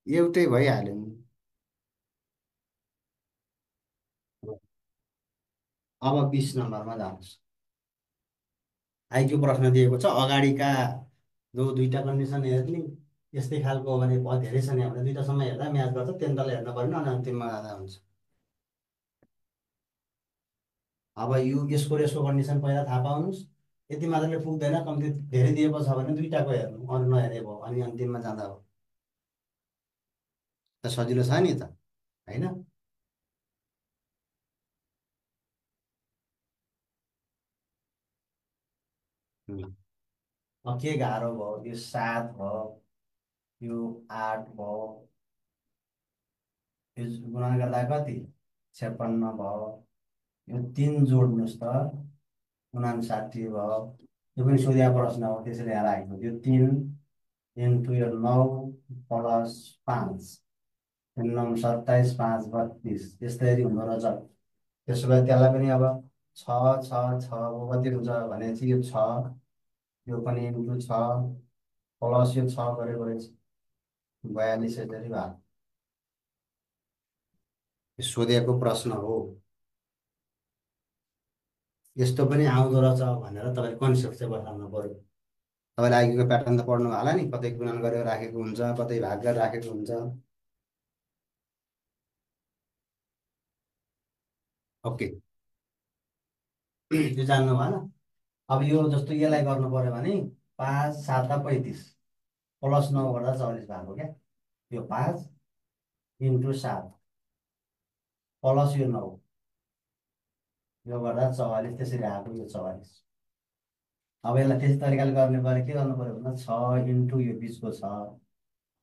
A: एउटै भइहाल्यो नि। अब 20 नम्बरमा जानुहोस्। आइक्यू प्रश्न दिएको छ अगाडिका जो दुईटा कन्डिसन हेर्ने यस्तै खालको हो भने धेरै छ नि भने दुईवटासम्म हेर्दा म्याच गर्छ त्यहाँदेखि हेर्नु पऱ्यो अनि अन्तिममा जाँदा हुन्छ। अब यसको र यसको कन्डिसन पहिला थाहा पाउनुहोस्। यति मात्रले पुग्दैन कम्ती धेरै दिएको छ भने दुईटाको हेर्नु अरू नहेरे भयो अनि अन्तिममा जाँदा हो। त सजिलो छ नि त होइन। उम्, अब के गाह्रो भयो यो 7 भयो यो 8 भयो यो गुणन गर्दा कति 56 भयो। यो 3 जोड्नुहोस् त 59 भयो। यो पनि सोधिएको प्रश्न हो त्यसरी यहाँ राखेको। यो 3 इन्टु यो 9 प्लस 5, 9 27 5 32 यस्तरी हुँदो रहेछ। त्यसो भए त्यसलाई पनि अब 6 कति हुन्छ भनेपछि यो 6, यो पनि इन्टु 6 प्लस यो 6 गरेको रहेछ 42 यसरी भयो। यो सोधिएको प्रश्न हो। यस्तो पनि आउँदो रहेछ भनेर तपाईँले कन्सेप्ट चाहिँ बताउनु पर्यो। तपाईँले अघिको प्याटर्न त पढ्नु होला नि, कतै गुणन गरेर राखेको हुन्छ, कतै भाग गरेर राखेको हुन्छ। ओके, यो जान्नु भएन। अब यो जस्तो यसलाई गर्नु पर्यो भने 5 7 35 प्लस 9 गर्दा 44 भएको क्या। यो 5 इन्टु 7 प्लस यो 9 यो गर्दा 44 त्यसरी आएको यो 44। अब यसलाई त्यस्तै तरिकाले गर्ने पऱ्यो के गर्नु पऱ्यो भन्दा 6 इन्टु यो बिचको 6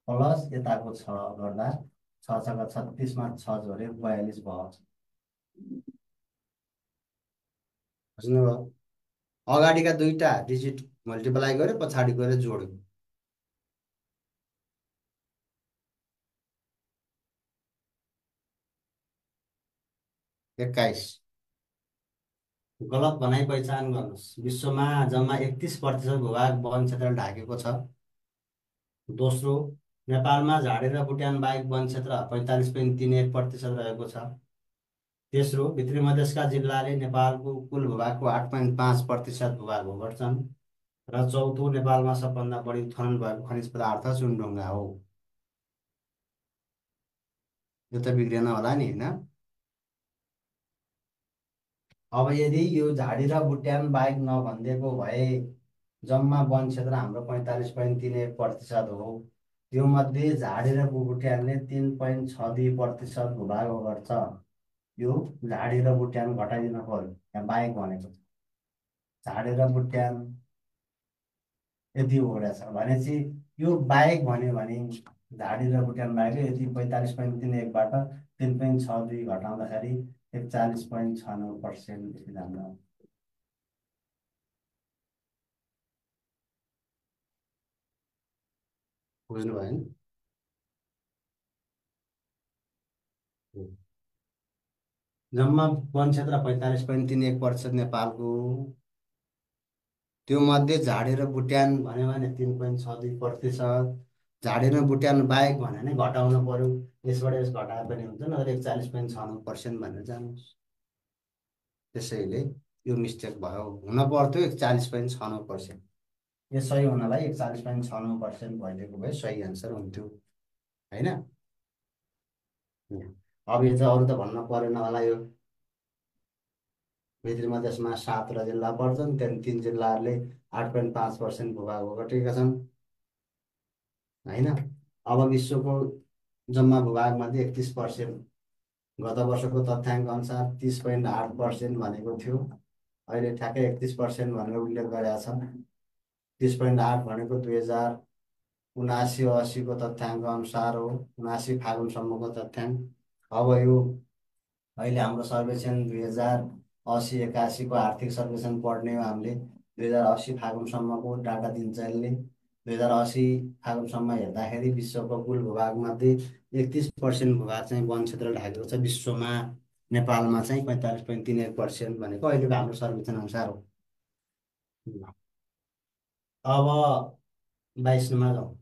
A: प्लस यताको 6 गर्दा 6 6 36 मा 6 जोड्यो 42 भयो। बुझ्नुभयो? अगाडिका दुईटा डिजिट मल्टिप्लाई गर्यो, पछाडि गएर जोड्यो। 21। गलत भनाइ पहिचान गर्नुहोस्। विश्वमा जम्मा 31% भूभाग वन क्षेत्रले ढाकेको छ। दोस्रो, नेपालमा झाडी र बुट्यान बाहेक वन क्षेत्र 45.31% रहेको छ। तेस्रो, भित्री मधेसका जिल्लाले नेपालको कुल भूभागको 8.5% भूभाग ओगट्छन्। र चौथो, नेपालमा सबभन्दा बढी उत्खनन भएको खनिज पदार्थ चुनढुङ्गा हो। यो त बिग्रेन होला नि, होइन? अब यदि यो झाडी र बुट्यान बाहेक नभनिदिएको भए जम्मा वन क्षेत्र हाम्रो 45.31% हो। त्यो मध्ये झाडी र बुट्यानले 3.62% भूभाग ओगट्छ। यो झाडी र बुट्यान घटाइदिन पर्यो, यहाँ बाहेक भनेको छ। झाडी र बुट्यान यति ओगटेको छ भनेपछि यो बाहेक भन्यो भने झाडी र बुट्यान बाहेक यति 45.31बाट 3.62 घटाउँदाखेरि 41.69% यति जान्छ। बुझ्नुभयो नि? जम्मा वन क्षेत्र 45.31% नेपालको। त्यो मध्ये झाडी र बुट्यान भन्यो भने 3.62%। झाडी र बुट्यान बाहेक भन्यो भने घटाउनु पर्यो। यसबाट यस घटाए पनि हुन्छ, नत्र 41.96% भनेर जानुहोस्। त्यसैले यो मिस्टेक भयो। हुन पर्थ्यो 41.96%। यो सही हुनलाई 41.96% भइदिएको भए सही एन्सर हुन्थ्यो, होइन? अब यो चाहिँ अरू त भन्न परेन होला। यो भित्री मधेसमा 7 जिल्ला पर्छन्, त्यहाँदेखि 3 जिल्लाहरूले 8.5% भूभाग ओगटेका छन्, होइन? अब विश्वको जम्मा भूभागमध्ये 31%, गत वर्षको तथ्याङ्क अनुसार 30.8% भनेको थियो। अहिले ठ्याक्कै 31% भनेर उल्लेख गरेका छन्। 30.8 भनेको 2079-80को तथ्याङ्क अनुसार हो, 79 फागुनसम्मको तथ्याङ्क। अब यो अहिले हाम्रो सर्वेक्षण 2080-81को आर्थिक सर्वेक्षण पढ्ने हो हामीले। 2080 फागुनसम्मको डाटा दिन्छ यसले। 2080 फागुनसम्म हेर्दाखेरि विश्वको कुल भूभागमध्ये 31% भूभाग चाहिँ वन क्षेत्र ढाकेको छ विश्वमा। नेपालमा चाहिँ 45.31% भनेको अहिलेको हाम्रो सर्वेक्षण अनुसार हो। अब 22 मा जाउँ।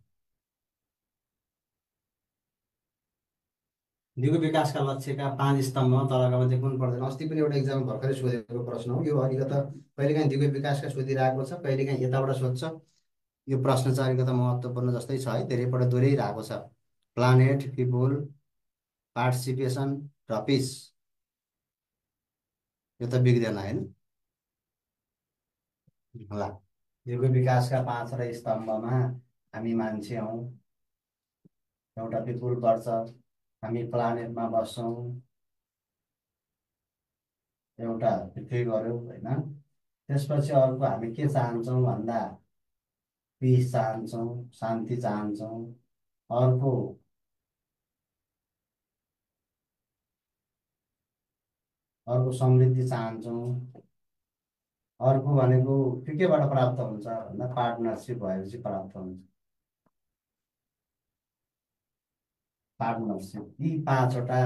A: दिगो विकासका लक्ष्यका 5 स्तम्भमा तलका मध्ये कुन पर्दैन? अस्ति पनि एउटा इक्जाम भर्खरै सोधेको प्रश्न हो यो। अलिकता कहिलेकाहीँ दिगो विकासका सोधिरहेको छ, कहिलेकाहीँ यताबाट सोध्छ। यो प्रश्न चाहिँ अलिकता महत्त्वपूर्ण जस्तै छ है, धेरैपल्ट दोहोऱ्याइरहेको छ। प्लानेट, पिपुल, पार्टिसिपेसन र पिस। यो त बिग्रेन, होइन? होला, दिगो विकासका 5 स्तम्भमा हामी मान्छे हौँ। एउटा पिपुल पर्छ, हामी प्लानेटमा बस्छौँ। एउटा पृथ्वी गऱ्यो, होइन? त्यसपछि अर्को हामी के चाहन्छौँ भन्दा पिस चाहन्छौँ, शान्ति चाहन्छौँ। अर्को अर्को समृद्धि चाहन्छौँ। अर्को भनेको केबाट प्राप्त हुन्छ भन्दा पार्टनरसिप भएपछि प्राप्त हुन्छ। पार्टनरसिप यी पाँचवटा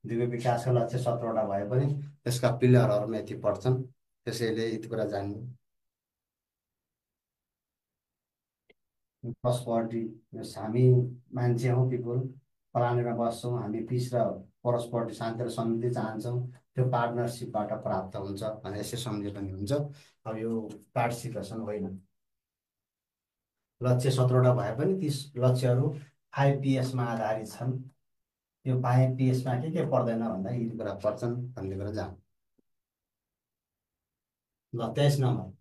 A: दिगो विकासका लक्ष्य 17वटा भए पनि त्यसका पिलरहरूमा यति पर्छन्। त्यसैले यति कुरा जान्नु। प्रस्पर्टी, हामी मान्छे हौँ, पिपुल प्लानेटमा बस्छौँ, हामी पिस र परस्पर्टी शान्ति र समृद्धि चाहन्छौँ। त्यो पार्टनरसिपबाट प्राप्त हुन्छ भने यसै सम्झे पनि हुन्छ। अब यो पार्टिसिपेसन होइन। लक्ष्य 17वटा भए पनि ती लक्ष्यहरू 5 पिएसमा आधारित छन्। त्यो 5 पिएसमा के पर्दैन भन्दा यी कुरा पर्छन् भन्ने कुरा जान। ल 23 नम्बर,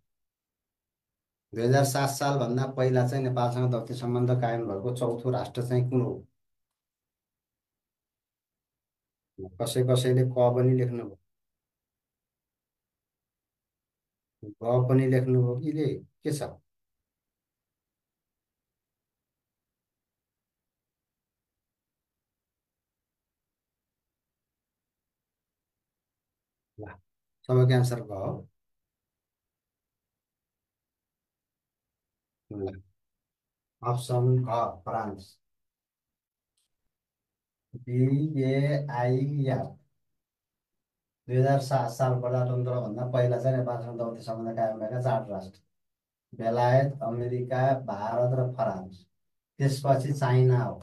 A: 2007 सालभन्दा पहिला चाहिँ नेपालसँग दैथिक सम्बन्ध कायम भएको चौथो राष्ट्र चाहिँ कुन हो? कसैले क पनि लेख्नुभयो, ग पनि लेख्नुभयो कि के छ? ल सबैको एन्सर ग हो। ल अप्सन ग फ्रान्स, BAIR। 2007 साल प्रजातन्त्रभन्दा पहिला चाहिँ नेपालसँग दैथिक सम्बन्ध कायम भएका 4 राष्ट्र: बेलायत, अमेरिका, भारत र फ्रान्स। त्यसपछि चाइना हो।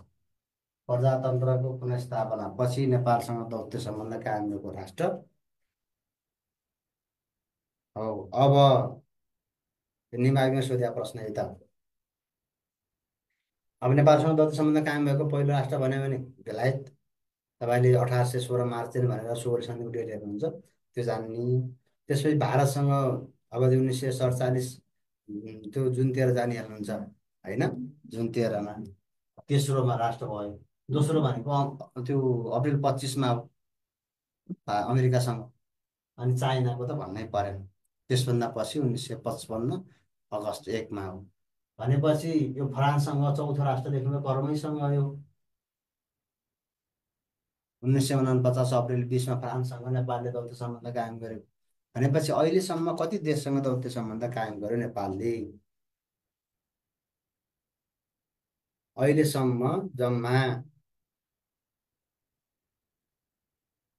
A: प्रजातन्त्रको पुनर्स्थापना पछि नेपालसँग दैथिक सम्बन्ध कायम भएको राष्ट्र हो। अब निमाविमा सोधेका प्रश्न यता। अब नेपालसँग दैथिक सम्बन्ध कायम भएको पहिलो राष्ट्र भन्यो भने बेलायत। तपाईँले 1816 मार्च दिन भनेर 16 सन्धिको डेट हेर्नुहुन्छ, त्यो जान्ने। त्यसपछि भारतसँग अब 1947 त्यो जुन 13 जानी हेर्नुहुन्छ होइन, जुन 13मा तेस्रोमा राष्ट्र भयो। दोस्रो भनेको त्यो अप्रिल 25मा हो, अमेरिकासँग। अनि चाइनाको त भन्नै परेन। त्यसभन्दा पछि 1955 अगस्त 1मा हो। भनेपछि यो फ्रान्ससँग चौथो राष्ट्र देख्नु कर्मैसँग यो 1949 अप्रिल 20मा फ्रान्ससँग नेपालले दैथिक सम्बन्ध कायम गर्यो। भनेपछि अहिलेसम्म कति देशसँग दैथिक सम्बन्ध कायम गर्यो नेपालले? अहिलेसम्म जम्मा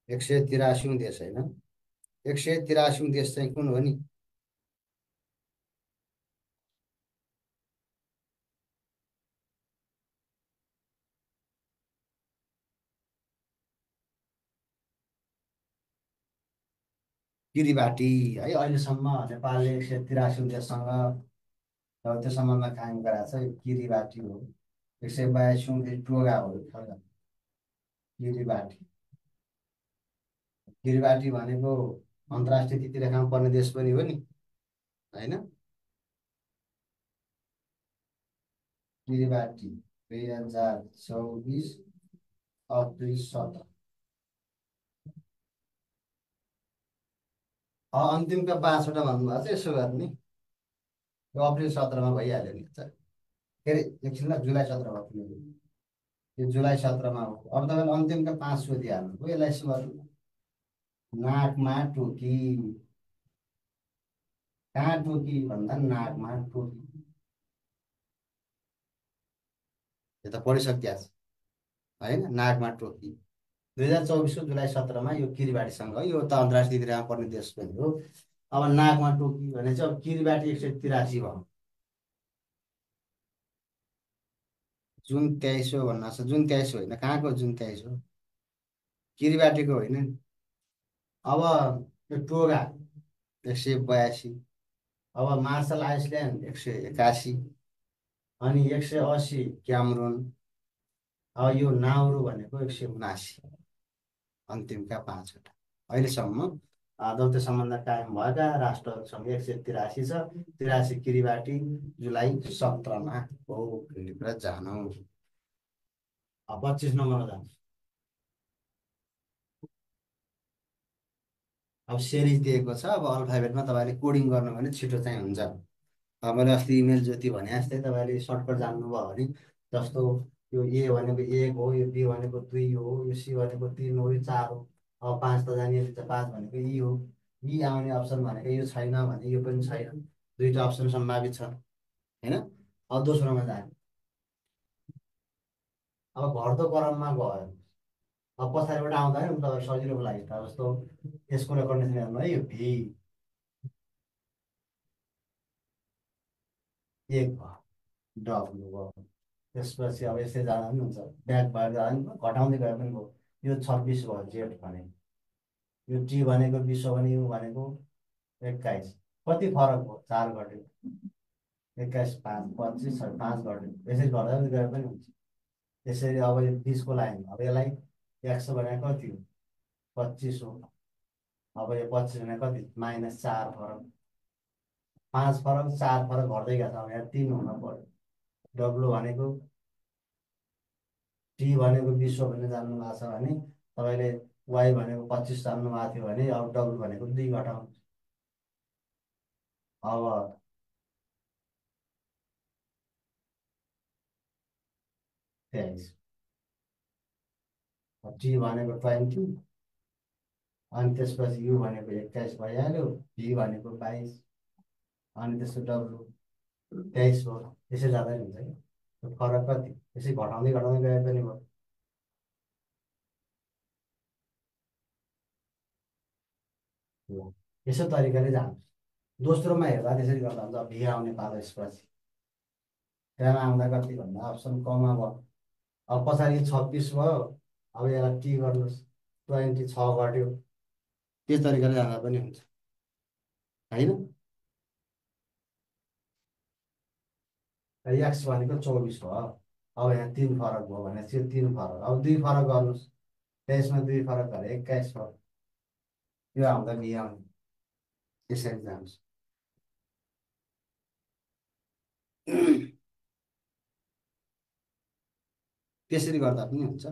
A: 183 देश होइन, 183 देश चाहिँ कुन हो नि? किरिबाटी है। अहिलेसम्म नेपालले 183 देशसँग दैथिक सम्बन्ध कायम गराएको छ, यो किरिबाटी हो। 182 टोगा हो किरिबाटी। किरिबाटी भनेको अन्तर्राष्ट्रिय तिथि रेखामा पर्ने देश पनि हो नि होइन। किरिबाटी 2024 अप्रिल 17। अन्तिमका 5वटा भन्नुभएको छ, यसो गर्ने यो अप्रिल 17मा भइहाल्यो नि त। के अरे एकछिन ल, जुलाई 17मा पुग्यो। यो जुलाई 17मा हो। अब तपाईँले अन्तिमका 5 सोधिहाल्नु हो। यसलाई यसो गर्नु, नाकमा टोकी। कहाँ टोकी भन्दा नाकमा टोकी। यो त पढिसकिया छ होइन, नाकमा टोकी। 2024को जुलाई 17मा यो किरिबाटीसँग, यो त अन्तर्राष्ट्रिय तिथिमा पर्ने देश पनि हो। अब नाकमा टोकी भने चाहिँ अब किरिबाटी 183 भयो। जुन 23 हो भन्न छ, जुन 23 होइन, कहाँको जुन 23 हो? किरिबाटीको होइन नि। अब यो टोगा 182। अब मार्शल आइसल्यान्ड 181। अनि 180 क्यामरुन। अब यो नाउरु भनेको 179। अन्तिमका 5वटा अहिलेसम्म दैथिक सम्बन्ध कायम भएका राष्ट्रहरूसँग 183 छ। 83 किरिबाटी जुलाई 17मा हो भन्ने कुरा जानौँ। 25 नम्बरमा जान्छ। अब सिरिज दिएको छ। अब अल्फाबेटमा तपाईँले कोडिङ गर्नु भने छिटो चाहिँ हुन्छ। मैले अस्ति इमेल ज्योति भने जस्तै तपाईँले सर्टकट जान्नुभयो भने, जस्तो यो ए भनेको 1 हो, यो बी भनेको 2 हो, यो सी भनेको 3 हो, यो 4 हो। अब 5 त जानिएको छ, 5 भनेको यी हो। यी आउने अप्सन भनेको यो छैन भने यो पनि छैन, दुईवटा अप्सन सम्भावित छ होइन। अब दोस्रोमा जाने, अब घट्दो क्रममा गयो। अब पछाडिबाट आउँदा नि तपाईँ सजिलोको लागि त जस्तो यसको र कन्डिसन हेर्नु है, यो भी एक भयो, डब्लु भयो। त्यसपछि अब यसै जाँदा पनि हुन्छ, ब्याक भएर जाँदा पनि भयो, घटाउँदै गए पनि भयो। यो 26 भयो जेठ भने, यो टी भनेको 20 हो भने, यो भनेको 21। कति फरक भयो, 4 घट्यो। 21, 5, 25, 5 घट्यो। यसरी गर्दा पनि गए पनि हुन्छ। यसरी अब यो 20को लाइन, अब यसलाई एक्स भनेको कति हो, 25 हो। अब यो 25 भने कति, -4 फरक। 5 फरक, 4 फरक घट्दै गएको छ, अब यहाँ 3 हुन पर्यो। डब्लु भनेको, टी भनेको 20 हो भने जान्नु भएको छ भने तपाईँले, वाइ भनेको 25 जान्नु भएको थियो भने अब डब्लु भनेको 2 घटाउनु। अब 23, टी भनेको 20, अनि त्यसपछि यु भनेको 21 भइहाल्यो, भी भनेको 22, अनि त्यसको डब्लु 23 हो। यसै जाँदै हुन्छ कि त्यो फरक कति, यसै घटाउँदै घटाउँदै गए पनि भयो। हो। यसो तरिकाले जान्छ। दोस्रोमा हेर्दा त्यसरी गर्दा हुन्छ, भी आउने पालो यसपछि। त्यहाँ आउँदा कति भन्दा अप्सन कमा भयो। अब पछाडि 26 भयो, अब यसलाई टी गर्नुहोस्, 26 घट्यो। त्यस तरिकाले जाँदा पनि हुन्छ होइन। एक्स भनेको 24 भयो, अब यहाँ 3 फरक भयो भने चाहिँ 3 फरक, अब 2 फरक गर्नुहोस्, 23मा 2 फरक गरे 21 भयो। यो आउँदा भी आउने, त्यसरी जान्छ। त्यसरी गर्दा पनि हुन्छ।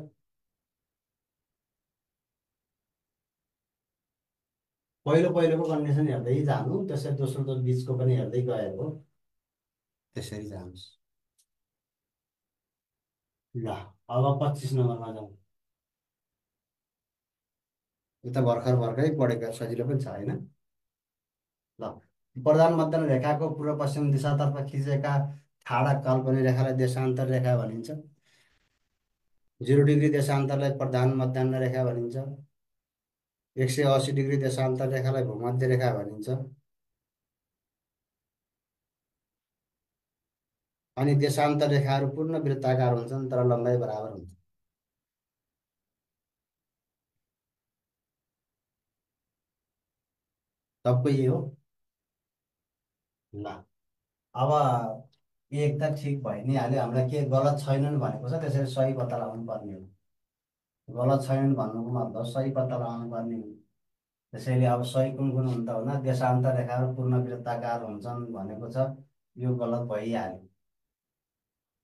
A: पहिलो पहिलोको कन्डिसन हेर्दै जानु, त्यसरी दोस्रो त बिचको पनि हेर्दै गएको, त्यसरी जानुहोस्। ल, अब 25 नम्बरमा जाउँ। यो त भर्खर भर्खरै पढेको, सजिलो पनि छ होइन। ल, प्रधान मध्य रेखाको पूर्व पश्चिम दिशातर्फ खिचेका ठाडा काल्पनिक रेखालाई देशान्तर रेखा भनिन्छ। 0 डिग्री देशान्तरलाई प्रधान मध्याह्न रेखा भनिन्छ। 180 डिग्री देशान्तर रेखालाई भूमध्य रेखा भनिन्छ। अनि देशान्तर रेखाहरू पूर्ण वृत्ताकार हुन्छन् तर लम्बाइ बराबर हुन्छ। सबको यही हो। ल, अब एक त ठिक भइ नै हाल्यो, हामीलाई के गलत छैनन् भनेको छ, त्यसरी सही पत्ता लगाउनु पर्ने हो। गलत छैनन् भन्नुको मतलब सही पत्ता लगाउनु पर्ने हो। त्यसैले अब सही कुन कुन हुन्छ भन्दा देशान्तर रेखाहरू पूर्ण वृत्ताकार हुन्छन् भनेको छ, यो गलत भइहाल्यो।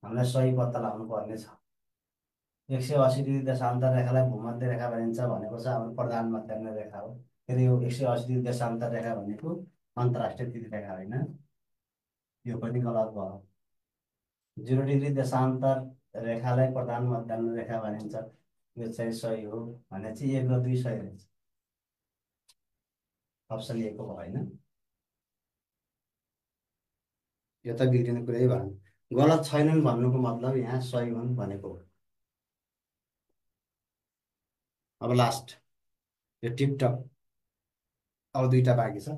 A: हामीलाई सही पत्ता लगाउनु पर्ने छ। 180 डिग्री देशान्तर रेखालाई भूमध्य रेखा भनिन्छ भनेको छ हाम्रो प्रधान मध्याह्न रेखा हो। फेरि यो 180 डिग्री देशान्तर रेखा भनेको अन्तर्राष्ट्रिय तिथि रेखा होइन, यो पनि गलत भयो। 0 डिग्री देशान्तर रेखालाई प्रधान मध्याह्न रेखा भनिन्छ, यो चाहिँ सही हो भने चाहिँ 1 र 2 सही रहेछ। अप्सन ए को भयो होइन। यो त बिग्रिने कुरै भएन। गलत छैनन् भन्नुको मतलब यहाँ सही हुन् भनेको हो। अब लास्ट, यो टिकटक, अब दुईवटा बाँकी छ।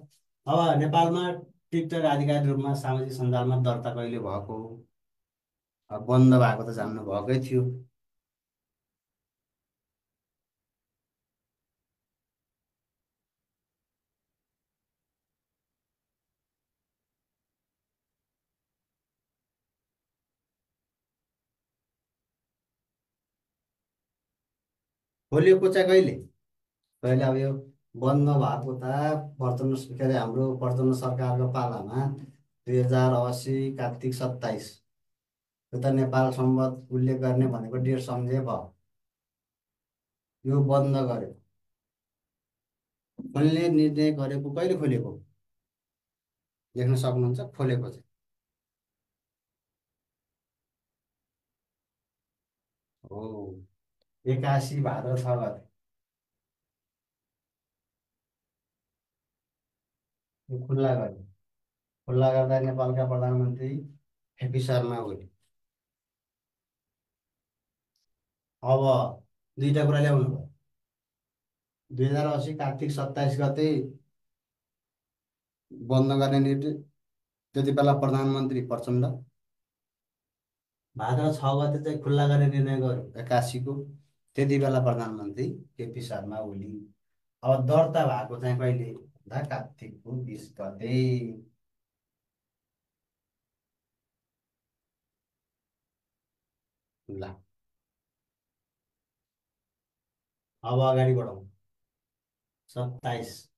A: अब नेपालमा टिकटक आधिकारिक रूपमा सामाजिक सञ्जालमा दर्ता कहिले भएको हो? अब बन्द भएको त जान्नु भएकै थियो। खोलिएको चाहिँ कहिले, कहिले अब यो बन्द भएको त वर्तमान के अरे हाम्रो वर्तमान सरकारको पालामा 2080 कार्तिक 27, यो त नेपाल सम्बन्ध उल्लेख गर्ने भनेको डेट सम्झे भयो। यो बन्द गर्यो, खोल्ने निर्णय गरेको कहिले खोलेको लेख्न सक्नुहुन्छ, खोलेको चाहिँ हो 81 भाद्र 6 गते। यो खुल्ला गर्यो। खुल्ला गर्दा नेपालका प्रधानमन्त्री हेपी शर्मा ओली। अब दुईटा कुरा ल्याउनु भयो। 2080 कार्तिक 27 गते बन्द गर्ने निर्णय। त्यति बेला प्रधानमन्त्री प्रचण्ड। भाद्र 6 गते चाहिँ खुल्ला गर्ने निर्णय गर्यो 81 को। त्यति बेला प्रधानमन्त्री केपी शर्मा ओली। अब दर्ता भएको चाहिँ कहिले भन्दा कार्तिकको 20 गते। ल अब अगाडि बढौँ। 27।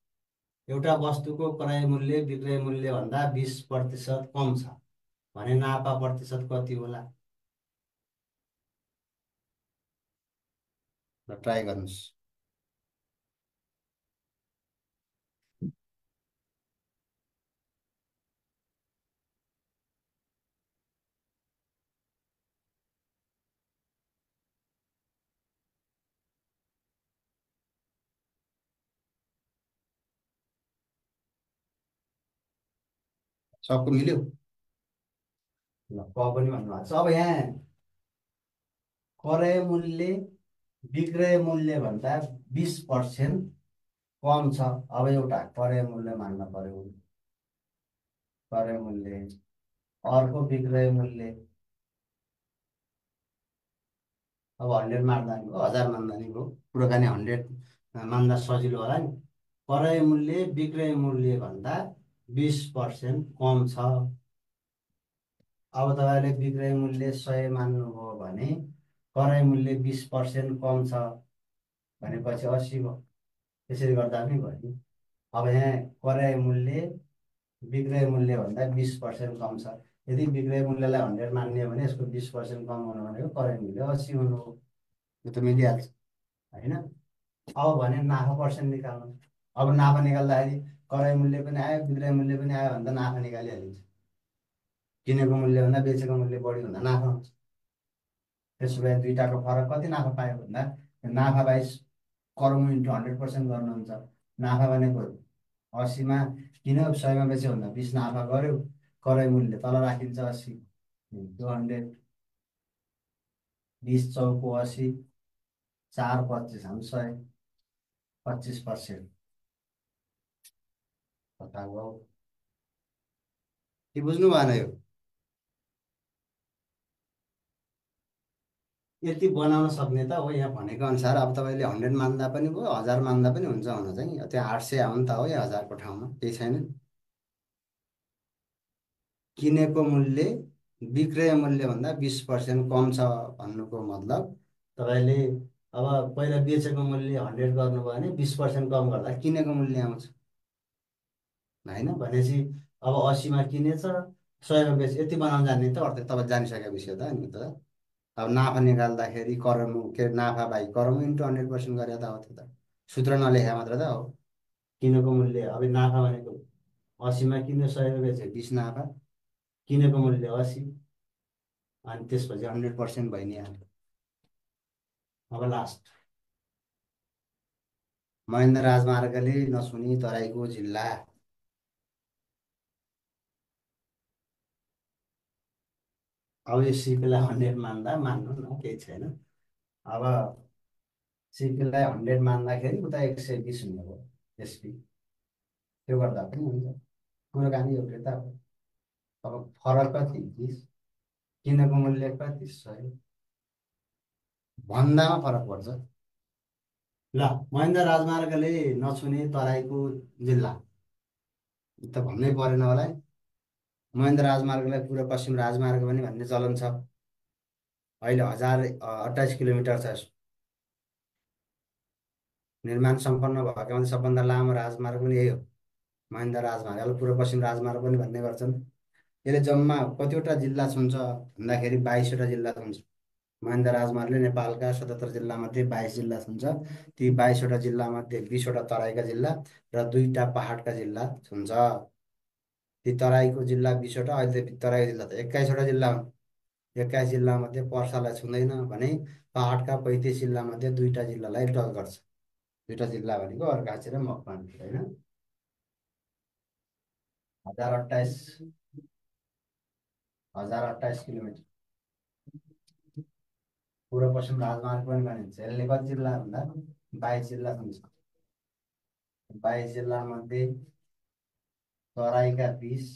A: एउटा वस्तुको क्रय मूल्य विक्रय मूल्यभन्दा 20% कम छ भने नाफा प्रतिशत कति होला? ल ट्राई गर्नुहोस्। सबको मिल्यो? ल क पनि भन्नुभएको छ। अब यहाँ क्रय मूल्य विक्रय मूल्यभन्दा 20% कम छ। अब एउटा क्रय मूल्य मान्न पर्यो। क्रय मूल्य अर्को विक्रय मूल्य। अब 100 मार्दा नि भयो, 1000 मान्दा नि भयो। कुराकानी 100 मान्दा सजिलो होला नि। क्रय मूल्य विक्रय मूल्यभन्दा 20% कम छ। अब तपाईँले विक्रय मूल्य 100 मान्नुभयो भने क्रय मूल्य 20% कम छ भनेपछि 80 भयो। त्यसरी गर्दा पनि भयो नि। अब यहाँ क्रय मूल्य विक्रय मूल्यभन्दा 20% कम छ। यदि विक्रय मूल्यलाई 100 मान्ने हो भने यसको 20% कम हुनु भनेको क्रय मूल्य 80 हुनु हो। यो त मिलिहाल्छ होइन? अब भने नाफा पर्सेन्ट निकाल्नु। अब नाफा निकाल्दाखेरि क्रय मूल्य पनि आयो विक्रय मूल्य पनि आयो भने त नाफा निकालिहालिन्छ। किनेको मूल्यभन्दा बेचेको मूल्य बढी हुँदा नाफा हुन्छ। त्यसो भए दुईटाको फरक कति नाफा पायो भन्दा नाफा बाइस कर्म इन्टु 100% गर्नुहुन्छ। नाफा भनेको 80मा किन्यो 100मा बेच्यो भन्दा 20 नाफा गर्यो। क्रय मूल्य तल राखिन्छ 80 इन्टु 100। 20 चौको 80, 4 25 हामी 100, 25%। कता गयो? के बुझ्नु भएन? यो यति बनाउन सक्ने त हो यहाँ भनेको अनुसार। अब तपाईँले 100 मान्दा पनि भयो 1000 मान्दा पनि हुन्छ हुन चाहिँ। त्यो 800 हो नि त हो या 1000को ठाउँमा केही छैन। किनेको मूल्य विक्रय मूल्यभन्दा 20% कम छ भन्नुको मतलब तपाईँले अब पहिला बेचेको मूल्य 100 गर्नुभयो भने 20% कम गर्दा किनेको मूल्य आउँछ होइन? भनेपछि अब 80मा किनेछ 100मा बेच। यति बनाउन जान्ने त अर्थात् तपाईँ जानिसकेको विषय त नि त। अब नाफा निकाल्दाखेरि करमु के नाफा बाई करमु इन्टु 100% गरे त हो। त्यो त सूत्र नलेखा मात्र त हो। किनेको मूल्य अब नाफा भनेको 80मा किन्यो 100मा बेच्यो 20 नाफा। किनेको मूल्य 80 अनि त्यसपछि 100% भइ नै हाल्यो। अब लास्ट महेन्द्र राजमार्गले नछुने तराईको जिल्ला। अब यो सिपीलाई 100 मान्दा मान्नु न केही छैन। अब सिपीलाई 100 मान्दाखेरि उता 120 हुने भयो एसपी। त्यो गर्दा पनि हुन्छ। कुराकानी योग्यता हो। अब फरक कति 20, किनेको मूल्य कति 100 भन्दामा फरक पर्छ। ल महेन्द्र राजमार्गले नछुने तराईको जिल्ला त भन्नै परेन होला है। महेन्द्र राजमार्गलाई पूर्व पश्चिम राजमार्ग पनि भन्ने चलन छ। अहिले 1028 किलोमिटर छ। निर्माण सम्पन्न भएका मध्ये सबभन्दा लामो राजमार्ग पनि यही हो महेन्द्र राजमार्ग। यसलाई पूर्व पश्चिम राजमार्ग पनि भन्ने गर्छन्। यसले जम्मा कतिवटा जिल्ला छुन्छ भन्दाखेरि 22वटा जिल्ला छुन्छ। महेन्द्र राजमार्गले नेपालका 77 जिल्लामध्ये 22 जिल्ला छुन्छ। ती 22वटा जिल्लामध्ये 20वटा तराईका जिल्ला र 2टा पहाडका जिल्ला छुन्छ। ती तराईको जिल्ला 20वटा, अहिले तराईको जिल्ला त 21वटा जिल्ला हुन्। 21 जिल्लामध्ये पर्सालाई छुँदैन भने पहाडका 35 जिल्लामध्ये 2टा जिल्लालाई टच गर्छ। 2टा जिल्ला भनेको अर्घाखाँची र मकवानपुर होइन? 1028 1028 किलोमिटर पूर्व पश्चिम राजमार्ग पनि भनिन्छ। यसले कति जिल्ला भन्दा 22 जिल्ला छन्। 22 जिल्लामध्ये तराईका 20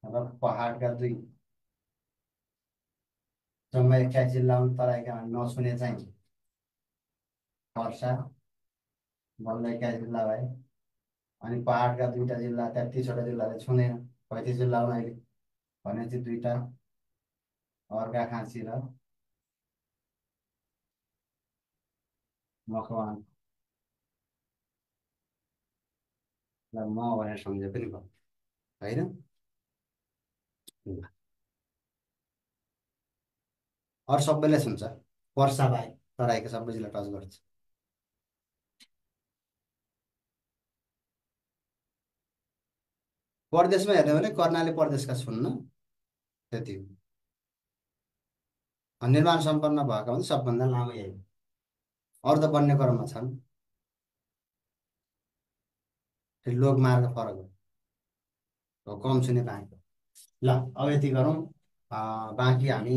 A: र पहाडका 2, जम्मा 21 जिल्ला हुन्। तराईका नछुने चाहिँ पर्सा, बल्ल 21 जिल्ला भए। अनि पहाडका 2टा जिल्ला, 33वटा जिल्लाले छुँदैन। 35 जिल्ला हुन् अहिले भने चाहिँ 2टा अर्घाखाँची र मकवान ल म भनेर सम्झे पनि भयो होइन। अरू सबैलाई सुन्छ, वर्षा बाहेक तराईका सबै जिल्ला टच गर्छ। प्रदेशमा हेर्ने भने कर्णाली प्रदेशका छुन्न, त्यति हो। निर्माण सम्पन्न भएको भने सबभन्दा लामो यही, अरू त बन्ने क्रममा छन्। फेरि लोकमार्ग फरक हो, कम छुने बाँकी। ल अब यति गरौँ, बाँकी हामी